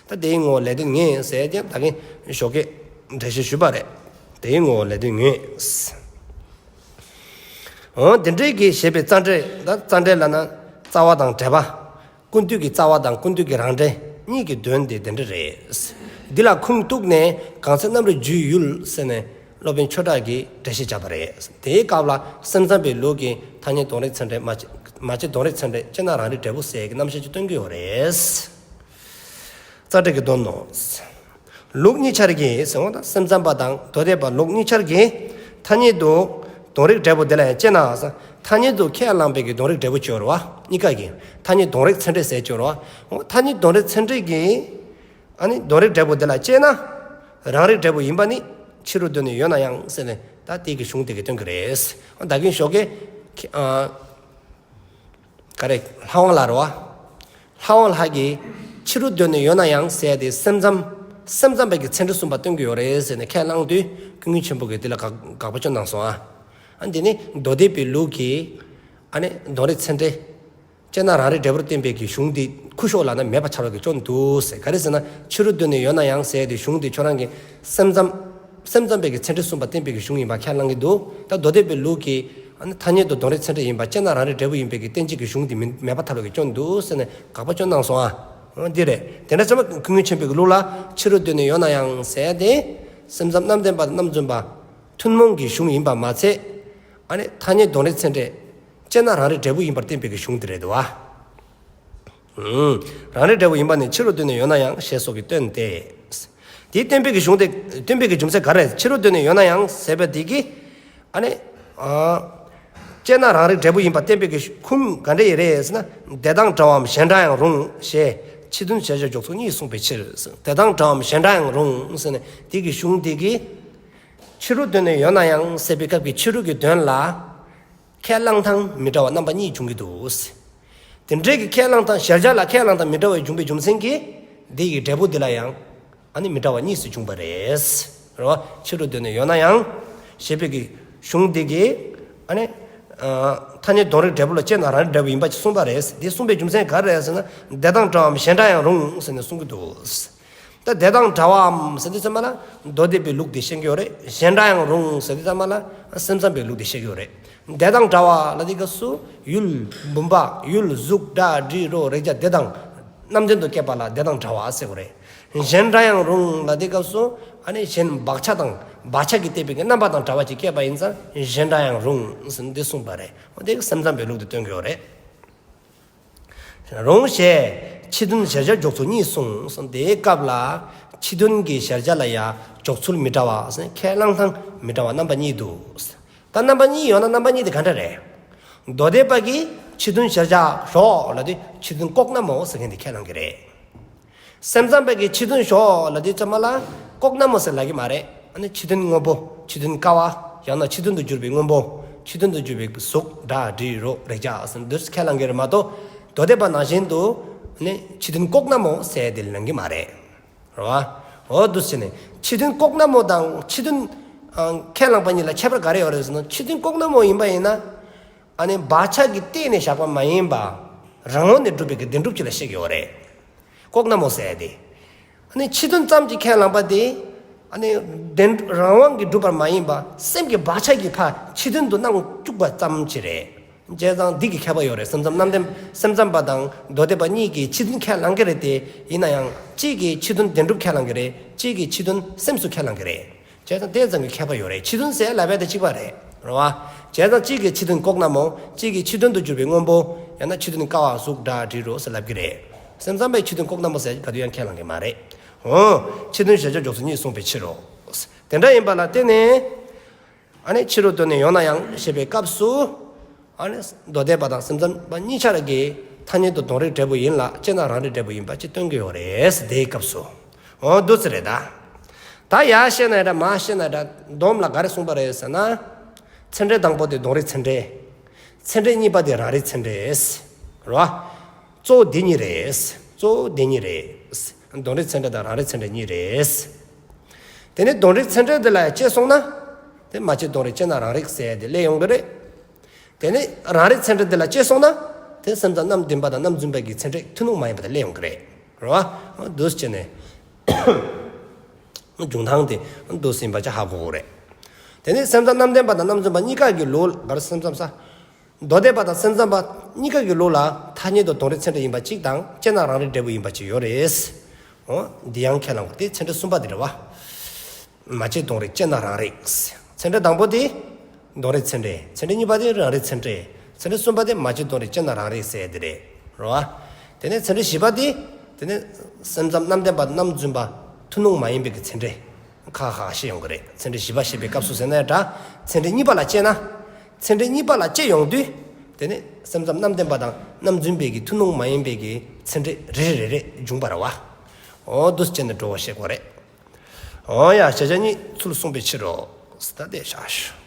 ད་དེའི་ངོ་བོ་ལས་དོན་ངེས་ཟེར་ཏེ་ད་གིན་ཞོགས་ཀས་འགྲེལ་བཤད་ཞུས་པ་རེད། དེའི་ངོ་བོ་ལས་དོན་ངེས། འོ་དེ་འདྲའི་གི་ཞེས་པའི་རྩ་འགྲེལ་ད་རྩ་འགྲེལ་ལབ་ན་རྩ་བ་དང་འགྲེལ་པ། ཀུན་བཏུས་ཀྱི་རྩ་བ་དང་ཀུན་བཏུས་ཀྱི་རང་འགྲེལ་གཉིས་ཀྱི་དོན་དེ་དེ་འདྲ་རེད། འདི་ལ་ཁུངས་གཏུགས་ནས་གང་ཚེ་རྣམ་རིག་རྒྱུའི་ཡུལ་ཟེར་ནས་ སློབ་དཔོན་ཆོས་གྲགས་ཀྱིས་འགྲེལ་བཤད་བརྒྱབ་པ་རེད། དེའི་སྐབས་ལ་སེམས་ཙམ་པའི་ལུགས་ཀྱིས་ཐ་སྙད་དོན་རིག་ཚད་འབྲས་མ་སྐྱེས་མ་སྐྱེས་དོན་རིག་ཚད་འབྲས་སྐྱེས་ན་རང་རིག་འབྲས་བུ་ཟེར་གྱི་རྣམ་བཤད་ཅིག་སྟོན་གྱི་ཡོད་རེད། རྩ་འགྲེལ་གྱི་དོན་ནོ། ལུགས་གཉིས་ཆར་གྱིས་ཟེར་བ་དང་སེམས་ཙམ་པ་དང་མདོ་སྡེ་པ་ལུགས་གཉིས་ཆར་གྱིས་ཐ་སྙད་དུ་དོན་རིག་འབྲས་བུ་དེ་ལ་ཡང་སྐྱེས་ན་ཐ་སྙད་དུ་ཁས་བླངས་པའི་གི་དོན་རིག་འབྲས་བུ་ཅིག་ཡོད་རེད་བ། གཉིས་ཀ་གི་ཐ་སྙད་དོན་རིག་ཚད་འབྲས་ཟེར་ཅིག་ཡོད་རེད་བ། ཐ་སྙད་དོན་རིག་ཚད་འབྲས་ཀྱིས་ཨ་ནི་དོན་རིག་འབྲས་བུ་དེ་ལ་སྐྱེས་ན་རང་རིག་འབྲས་བུ་ཡིན་པ་ནི་ཕྱི་རོལ་དོན་ནི་ཡོད་ན་ཡང་ཟེར་ནས་ད་དེ་གི་གཞུང་དེ་གི་སྟོན་གྱི་རེད། ད་གིན་ཞོགས་ཀས་ཨ། ག་རེ། ལྷ་དབང་ལྷ་རེད་བ། ལྷ་དབང་ལྷ་གིས་ཕྱི་རོལ་དོན་ནི་ཡོད་ན་ཡང་ཟེར་ཏེ་སེམས་ཙམ་སེམས་ཙམ་པའི་གི་ཚད་འབྲས་གསུངས་པ་སྟོན་གྱི་ཡོད་རེད་ཟེར་ནས་ཁས་བླངས་དུས་ཀུན་མཁྱེན་ཆེན་པོ་གིས་དེ་ལ་དགག་དགག་པ་བསྐྱོན་གནང་སོང་ཨ། ཨ་འདི་ནི་མདོ་སྡེ་པའི་ལུགས་ཀྱིས་ཨ་ནི་དོན་རིག་ཚད་འབྲས་སྐྱེས་ན་རང་རིག་འབྲས་བུར་བསྟན་པའི་གི་གཞུང་འདི་ཁུ་ཤོག་ལ་ན་མེད་པ་ཆགས་པའི་གི་སྐྱོན་འདུག་ཟེར། ག་རེ་ཟེར་ན་ཕྱི་རོལ་དོན་ནི་ཡོད་ན་ཡང་ཟེར་ཏེ་གཞུང་འདི་ཁྱོད་རང་གི་སེམས་ཙམ་སེམས་ཙམ་པའི་གི་ཚད་འབྲས་གསུངས་པ་བསྟན་པའི་གི་གཞུང་ཡིན་པ་ཁས་བླངས་ཀྱི་འདུག་ད་མདོ་སྡེ་པའི་ལུགས་ཀྱིས་ཨ་ནི་ཐ་སྙད་དུ་དོན་རིག་ཚད་འབྲས་ཡིན་པ་སྐྱེས་ན་རང་རིག་འབྲས་བུ་ཡིན་པའི་གི་གཏན་ཚིགས་ཀྱི་གཞུང་འདི་མིན་མེད་པ་ཐལ་བའི་གི་སྐྱོན་འདུག་ཟེར་ནས་དགག་པ་བསྐྱོན་གནང་སོང་ཨ། འོ་འདི་རེད། དེ་འདྲ་ཚང་མ་ཀུན་མཁྱེན་ཆེན་པོའི་གི་ལུགས་ལ་ཕྱི་རོལ་དོན་ནི་ཡོད་ན་ཡང་ཟེར་ཏེ་སེམས་ཙམ་རྣམ་བདེན་པ་དང་རྣམ་རྫུན་པ་ཐུན་མོང་གི་གཞུང་ཡིན་པ་མ་ཚད་ཨ་ནི་ཐ་སྙད་དོན་རིག་ཚད་འབྲས་སྐྱེས་ན་རང་རིག་འབྲས་བུ་ཡིན་པར་བསྟན་པའི་གི་གཞུང་འདི་རེད་འདུག་བ། ཨུམ། རང་རིག་འབྲས་བུ་ཡིན་པ་ནི་ཕྱི་རོལ་དོན་ནི་ཡོད་ན་ཡང་ཞེས་སོགས་ཀྱིས་སྟོན་ཏེ། དེའི་བསྟན་པའི་གི་གཞུང་དེ་བསྟན་པའི་གི་རྒྱུ་མཚན་ག་རེ་ཕྱི་རོལ་དོན་ནི་ཡོད་ན་ཡང་ཟེར་བ་དེ་གི་ཨ་ནི་ཨ། སྐྱེས་ན་རང་རིག་འབྲས་བུ་ཡིན་པར་བསྟན་པའི་གི་ཁུངས་ག་འདྲ་ཡིན་རེད་ཟེར་ན་དེ་དང་འདྲ་བའམ་གཞན་འདྲ་ཡང་རུང་ཞེས་ཕྱི་དོན་གཞལ་བྱ་འཇོག་ཚུལ་གཉིས་གསུངས་པའི་ཕྱིར། དེ་དང་འདྲ་བའམ་གཞན་འདྲ་ཡང་རུང་ཟེར་ནས་དེ་གི་གཞུང་དེ་གི་ཕྱི་རོལ་དོན་ནི་ཡོད་ན་ཡང་ཟེར་བའི་སྐབས་ཀྱི་ཕྱི་རོལ་གྱི་དོན་ལ་ཁས་བླངས་སྟངས་མི་འདྲ་བ་རྣམ་པ་གཉིས་འབྱུང་གི་འདུག་དེ་འདྲའི་གི་ཁས་བླངས་སྟངས་གཞལ་བྱ་ལ་ཁས་བླངས་སྟངས་མི་འདྲ་བ་འབྱུང་བའི་རྒྱུ་མཚན་གྱིས་དེ་ཡི་འབྲས་བུ་དེ་ལ་ཡང་ཨ་ནི་མི་འདྲ་བ་གཉིས་སུ་འབྱུང་བ་རེད། རེད་བ། ཕྱི་རོལ་དོན་ནི་ཡོད་ན་ཡང་ཞེས་པའི་གི་གཞུང་དེ་གིས་ཨ་ནི་ཨ་ཐ་སྙད་དོན་རིག་འབྲས་བུ་ལ་སྐྱེས་ན་རང་རིག་འབྲས་བུ་ཡིན་པ་ཅིག་གསུངས་པ་རེད། དེ་གསུངས་པའི་རྒྱུ་མཚན་ག་རེ་རེད་ཟེར་ན་དེ་དང་འདྲ་བའམ་གཞན་འདྲ་ཡང་རུང་ཟེར་ནས་གསུང་གི་འདུག་ད་དེ་དང་འདྲ་བའམ་ཟེར་དུས་ཙམ་པ་ལ་མདོ་སྡེ་པའི་ལུགས་དེ་བཤད་ཀྱི་ཡོད་རེད། གཞན་འདྲ་ཡང་རུང་ཟེར་དུས་ཙམ་པ་ལ་སེམས་ཙམ་པའི་ལུགས་དེ་བཤད་ཀྱི་ཡོད་རེད། དེ་དང་འདྲ་བ་ལ་དེ་སྐབས་སུ་ཡུལ་བུམ་པ་ཡུལ་གཟུགས་སྒྲ་དྲི་རོ་རེག་བྱ་དེ་དང་རྣམ་ལྡན་དུ་སྐྱེས་པ་ལ་དེ་དང་འདྲ་བ་ཟེར་དགོས་རེད། གཞན་འདྲ་ཡང་རུང་ལ་དེ་སྐབས་སུ་ཨ་ནི་གཞན་བག་ཆགས་དང་བག་ཆགས་ཀྱིས་བསྟན་པའི་གི་རྣམ་པ་དང་བྲལ་བ་ཅིག་སྐྱེས་པ་ཡིན་ཙང་གཞན་འདྲ་ཡང་རུང་ཟེར་འདི་གསུངས་པ་རེད། འོ་དེ་སེམས་ཙམ་པའི་ལུགས་དེ་སྟོན་གྱི་ཡོད་རེད། རུང་ཞེས་ཕྱི་དོན་གཞལ་བྱ་འཇོག་ཚུལ་གཉིས་གསུངས། དེའི་སྐབས་ལ་ཕྱི་དོན་གྱི་གཞལ་བྱ་ལ་ཡང་འཇོག་ཚུལ་མི་འདྲ་བ་ཟེར་ཁས་བླངས་སྟངས་མི་འདྲ་བ་རྣམ་པ་གཉིས་འདུག་ད་རྣམ་པ་གཉིས་ཡོད་ན་རྣམ་པ་གཉིས་དེ་ག་འདྲ་རེད། མདོ་སྡེ་པ་གིས་ཕྱི་དོན་གཞལ་བྱ་ཞོག་ལབ་དུས་ཕྱི་དོན་ལྐོག་ན་མོ་ཟེར་མཁན་དེ་ཁས་བླངས་ཀྱི་རེད། སེམས་ཙམ་པ་གིས་ཕྱི་དོན་ཞོག་ལབ་དུས་ཙམ་པ་ལ་ལྐོག་ན་མོ་ཟེར་ལབ་ཀྱི་མ་རེད། ཨ་ནི་ཕྱི་དོན་དངོས་པོ་ཕྱི་དོན་ཀ་བ་ཡང་ན་ཕྱི་དོན་དུ་གྱུར་པའི་དངོས་པོ་ཕྱི་དོན་དུ་གྱུར་པའི་གཟུགས་སྒྲ་དྲི་རོ་རེག་བྱ་ཟེར་འདི་ཁས་བླངས་ཀྱི་རེད་མ་གཏོགས་མདོ་སྡེ་པ་ནང་བཞིན་དུ་ཨ་ནི་ཕྱི་དོན་ལྐོག་ན་མོ་ཟེར་དེ་ལབ་ཀྱི་མ་རེད། རེད་བ། འོ་འདུག་སེ་བྱས་ནས་ཕྱི་དོན་ལྐོག་ན་མོ་དང་ཕྱི་དོན་ཨ་ཁས་བླངས་པ་གཉིས་ལ་ཁྱད་པར་ག་རེ་ཡོད་རེད་ཟེར་ན་ཕྱི་དོན་ལྐོག་ན་མོ་ཡིན་པ་ཡིན་ན་ཨ་ནི་བག་ཆགས་ཀྱིས་བརྟེན་ནས་བཞག་པ་མ་ཡིན་པ་རང་དབང་ནས་གྲུབ་པའི་གི་བདེན་གྲུབ་ཅིག་ལ་བཤད་ཀྱི་ཡོད་རེད། ལྐོག་ན་མོ་ཟེར་ཡ་དེ། ཨ་ནི་ཕྱི་དོན་ཙམ་གྱིས་ཁས་བླངས་པ་དེ། ཨ་ནི་བདེན་རང་དབང་གིས་གྲུབ་པ་མ་ཡིན་པ་སེམས་ཀྱི་བག་ཆགས་ཀྱིས་ཕར་ཕྱི་དོན་དུ་སྣང་བཅུག་པ་ཙམ་ཅིག་རེད། བྱས་ཙང་འདི་གི་ཁྱད་པར་ཡོད་རེད། སེམས་ཙམ་རྣམ་བདེན་སེམས་ཙམ་པ་དང་མདོ་སྡེ་པ་གཉིས་ཀྱིས་ཕྱི་དོན་ཁས་བླངས་ཀྱི་རེད་དེ། ཡིན་ན་ཡང་གཅིག་གིས་ཕྱི་དོན་བདེན་གྲུབ་ཁས་བླངས་ཀྱི་རེད། གཅིག་གིས་ཕྱི་དོན་སེམས་སུ་ཁས་བླངས་ཀྱི་རེད། བྱས་ཙང་དེ་ཙམ་གྱི་ཁྱད་པར་ཡོད་རེད། ཕྱི་དོན་ཟེར་ལབ་ཡ་དེ་གཅིག་པ་རེད། རེད་བ། བྱས་ཙང་གཅིག་གིས་ཕྱི་དོན་ལྐོག་ན་མོ། གཅིག་གིས་ཕྱི་དོན་དུ་གྱུར་པའི་དངོས་པོ། ཡང་ན་ཕྱི་དོན་ཀ་བ་གཟུགས་སྒྲ་དྲི་རོ་ཟེར་ལབ་ཀྱི་རེད། སེམས་ཙམ་པས་ཕྱི་དོན་ལྐོག་ན་མོ་ཟེར་ག་དུས་ཡང་ཁས་བླངས་ཀྱི་མ་རེད། འོ། ཕྱི་དོན་གཞལ་བྱ་འཇོག་ཚུལ་གཉིས་གསུངས་པའི་ཕྱིར་རོ། དེ་འདྲ་ཡིན་པ་ལ་བརྟེན་ནས། ཨ་ནི་ཕྱི་རོལ་དོན་ནི་ཡོད་ན་ཡང་ཞེས་པའི་སྐབས་སུ། ཨ་ནི་མདོ་སྡེ་པ་དང་སེམས་ཙམ་པ་གཉིས་ཆ་ར་གིས་ཐ་སྙད་དུ་དོན་རིག་འབྲས་བུ་ཡིན་ལ་སྐྱེས་ན་རང་རིག་འབྲས་བུ་ཡིན་པ་ཅིག་སྟོན་གྱི་ཡོད་རེད་དེའི་སྐབས་སུ། འོ་འདུག་སེ་རེད་ད། ད་ཡར་བཤད་ན་འདྲ་མར་བཤད་ན་འདྲ་སྡོམ་ལ་ག་རེ་གསུངས་པ་རེད་ཟེར་ན། ཚད་འབྲས་དང་པོ་དེ་དོན་རིག་ཚད་འབྲས། ཚད་འབྲས་གཉིས་པ་དེ་རང་རིག་ཚད་འབྲས། རེད་བ། གཙོ་བོ་འདི་གཉིས་རེད། གཙོ་བོ་འདི་གཉིས་རེད། དོན་རིག་ཚད་འབྲས་དང་རང་རིག་ཚད་འབྲས་གཉིས་རེད། དེ་ནས་དོན་རིག་ཚད་འབྲས་དེ་ལ་སྐྱེས་སོང་ན། དེ་མ་སྐྱེས་དོན་རིག་སྐྱེས་ན་རང་རིག་ཟེར་ཡ་དེ་སླེབས་ཡོང་གི་རེད། དེ་ནས་རང་རིག་ཚད་འབྲས་དེ་ལ་སྐྱེས་སོང་ན། དེ་སེམས་ཙམ་རྣམ་བདེན་པ་དང་རྣམ་རྫུན་པ་གི་ཚད་འབྲས་ཐུན་མོང་མ་ཡིན་པ་དེ་སླེབས་ཡོང་གི་རེད། རེད་བ། འདུག་སེ་བྱས་ནས། འབྱུང་སྟངས་དེ་འདུག་སེ་ཡིན་པ་ཅིག་ཧ་གོ་དགོས་རེད། དེ་ནས་སེམས་ཙམ་རྣམ་བདེན་པ་དང་རྣམ་རྫུན་པ་གཉིས་ཀ་གི་ལུགས་ལ་སེམས་ཙམ་ས། མདོ་སྡེ་པ་དང་སེམས་ཙམ་པ་གཉིས་ཀ་གི་ལུགས་ལ་ཐ་སྙད་དུ་དོན་རིག་ཚད་འབྲས་ཡིན་པ་གཅིག་དང་སྐྱེས་ན་རང་རིག་འབྲས་བུ་ཡིན་པ་གཅིག་ཡོད་རེད། འོ། འདི་ཡང་ཁས་བླངས་པ་དེ་ཚད་འབྲས་གསུམ་པ་དེ་རེད་བ། མ་སྐྱེས་དོན་རིག་དཔྱད་ན་རང་རིག། ཚད་འབྲས་དང་པོ་དེ་དོན་རིག་ཚད་འབྲས། ཚད་འབྲས་གཉིས་པ་དེ་རང་རིག་ཚད་འབྲས། ཚད་འབྲས་གསུམ་པ་དེ་མ་སྐྱེས་དོན་རིག་དཔྱད་ན་རང་རིག་ཟེར་དེ་རེད། རེད་བ། དེ་ནས་ཚད་འབྲས་བཞི་པ་དེ། དེ་ནས་སེམས་ཙམ་རྣམ་བདེན་པ་རྣམ་རྫུན་པ་ཐུན་མོང་མ་ཡིན་པའི་གི་ཚད་འབྲས། ཁ་ཁ་ཤས་ཡོང་གི་རེད། ཚད་འབྲས་བཞི་པ་བཤད་པའི་སྐབས་སུ་ཟེར་ན་ཡང་འདྲ། ཚད་འབྲས་གཉིས་པ་ལ་དཔྱད་ན། ཚད་འབྲས་གཉིས་པ་ལ་དཔྱད་ཡོང་དུས། དེ་ནས་སེམས་ཙམ་རྣམ་བདེན་པ་དང་རྣམ་རྫུན་པའི་གི་ཐུན་མོང་མ་ཡིན་པའི་གི་ཚད་འབྲས་རེ་རེ་རེ་རེ་འབྱུང་བ་རེད་བ། འོ་འདུག་སེ་བྱས་ནས་འགྲོ་བ་བཤད་དགོས་རེད། འོ་ཡ། བྱ་བྱ་གཉིས་ཚུལ་གསུངས་པའི་ཕྱིར་རོ། ད་དེ་བཞག་ཞུ།